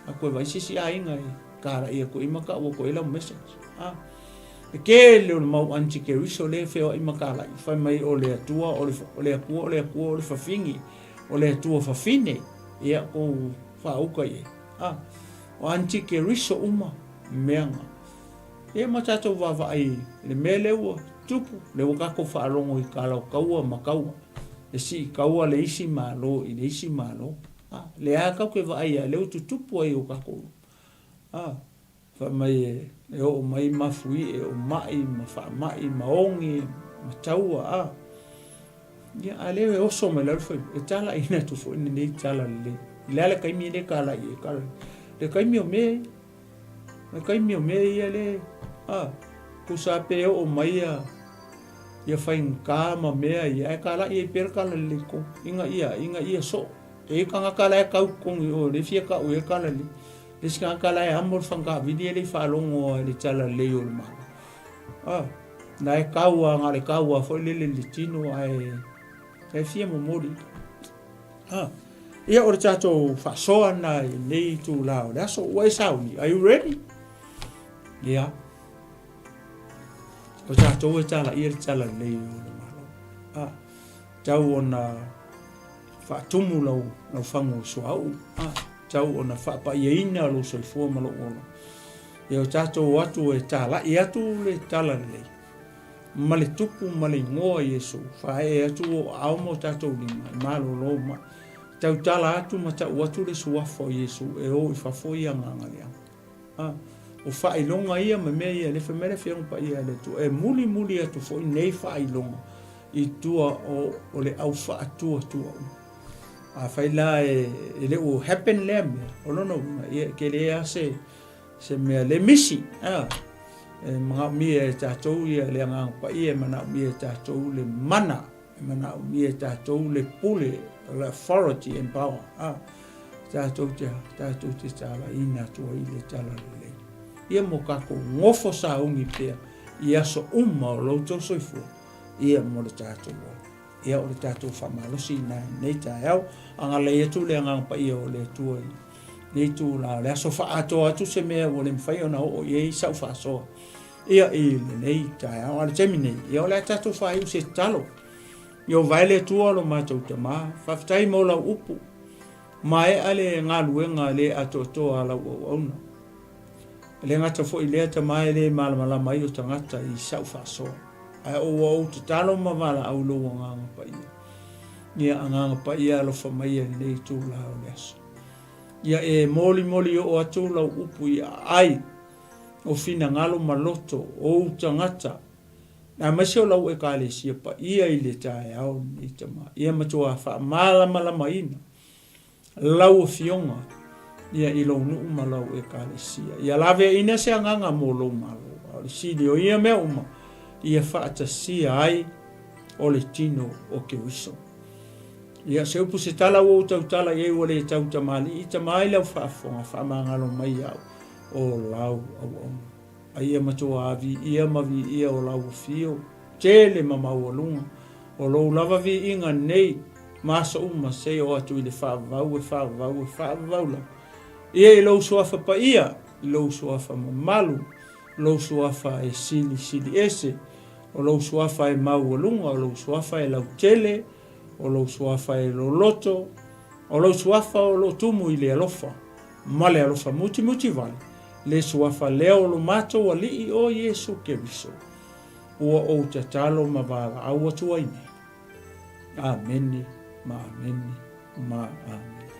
A koe vai se isi aiga e kala'i atu ai ma ka'u atu ai lau message. A, e tele o le mau antikeriso lea e feoa'i ma kala'i, fai mai o le Atua, o le, o le Atua, o le Atua, o le fafine, o le Atua fafine, ia kou faauka i ai. A, o antikeriso uma mea na. Ia ma tatou vaavaai i le mea lea ua tupu, lea ua tatou faalogo i tala o taua ma taua, e sii taua le isi Malo i le isi Malo. A, lea lava tatou te vaai ai, lea ua tutupu ai i o tatou luma. A, fai mai e oo mai mafuie o mai ma faamai ma ogi ma taua, a. Ia, a lea e oso mai lalo fai, e talaiina atu foi lenei tala lelei. I le a le taimi lea e talai ai, talai. Le taimi o mea ia. Le taimi o mea ia le, a, tusa pe oo mai ia, ia faigata ma mea ia, ae talai ai pea le tala lelei i totonu, ina ia, ina ia soo. E i ai tagata la e tau i totonu i o, lea e fia tau i ai le tala lelei. Le isi tagata la e amo le fagataavili e le i faalogo lava i le tala lelei o le Malo. A, la e tau lava, na o le tau lava foi lele i le tino ae, e fia momoli. A. Ia, o le tatou faasoa lena i lenei itula o le aso. Ua e sauni? Are you ready? Ia. O tatou e talaia le talalelei o le Malo. Ah, tau ona faatumu lau, lau fagu suauu. Ah, tau ona faapaiaina lou soifua ma lou ola. Ia o tatou o atu e talai atu le talalelei ma le tupu ma le igoa Iesu, faaee atu o aao ma o tatou lima e malolo mai. Tautala atu ma tau atu le suafa o Iesu e o i fafo ia agaga leaga. A, o faailoga ia ma mea ia, le fai mai le Afioga Paia a le Atua, e mulimuli atu foi nei faailoga i tua o, o le au faatuatua uma. Afai la e, e le o happen lea mea, o lona uiga, ia e tele lava se, se mea le misi. A, e manaomia e tatou ia le Agaga Paia, e manaomia e tatou le mana, e manaomia e tatou le pule, le authority and power. A, tatou te, tatou te talaiina atu ai le talalelei. Ia mo tatou nofo sauni pea i aso uma o lo outou soifua, ia mo le tatou ola. Ia o le tatou faamalosi ina i lenei taeao. Agalelei atu le Agaga Paia o le Atua i lenei itula o le aso faaatoa atu se mea ua le mafai ona oo i ai sau faasoa ia i lenei taeao. A o le taimi nei, ia o le a tatou faaiu se tatalo. Ia vae le Atua lo matou Tama, faafetai mo lau upu. Maea le galuega le atoatoa a lau auauna. E le gata foi i lea Tama e le malamalama ai o tagata i sau faasoa, ae ua ou tatalo ma valaau i lou Agaga Paia. Ia Agaga Paia alofa maia i lenei itula o le aso. Ia e molimoli oo atu lau upu i aai o finagalo ma loto o ou tagata, aemaise o lau Ekalesia paia i le taeao lenei Tama. Ia matua faamalamalamaina lau Afioga ia i lou nuu ma lau Ekalesia. Ia laveaina se agaga mo lou Malo, a o le sili o ia mea uma, ia faatasia ai o le tino o Keriso. Ia, se upu se tala ua ou tautala i ai ua le tau tamalii, tama ai lau faafofoga, faamagalo mai iaʻu o lau auauna. A ia matua viia ma viia o lau afio, tele ma maualuga, o lou lava viiga nei ma aso uma seia oo atu i le faavavau e faavavau e faavavau lava. Ia i lou suafa paia, i lou suafa mamalu, lou suafa e silisili ese, o lou suafa e maualuga, o lou suafa e lautele, o lou suafa e loloto, o lou suafa o lo o tumu i le alofa ma le alofa mutimuti wale, le suafa lea o lo matou Alii o Iesu Keriso, ua ou tatalo ma valaau atu ai nei. Amene ma amene ma amene.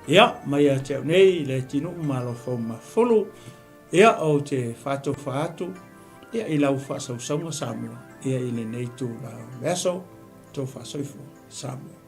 Ia, mai ia te au nei, le tinuu ma alofau mafulu, ia, ou te whaatofa atu, ia, i lau whaasausauga Samoa, ia, i lenei tū la o le aso, tō whaasoifua, Samoa.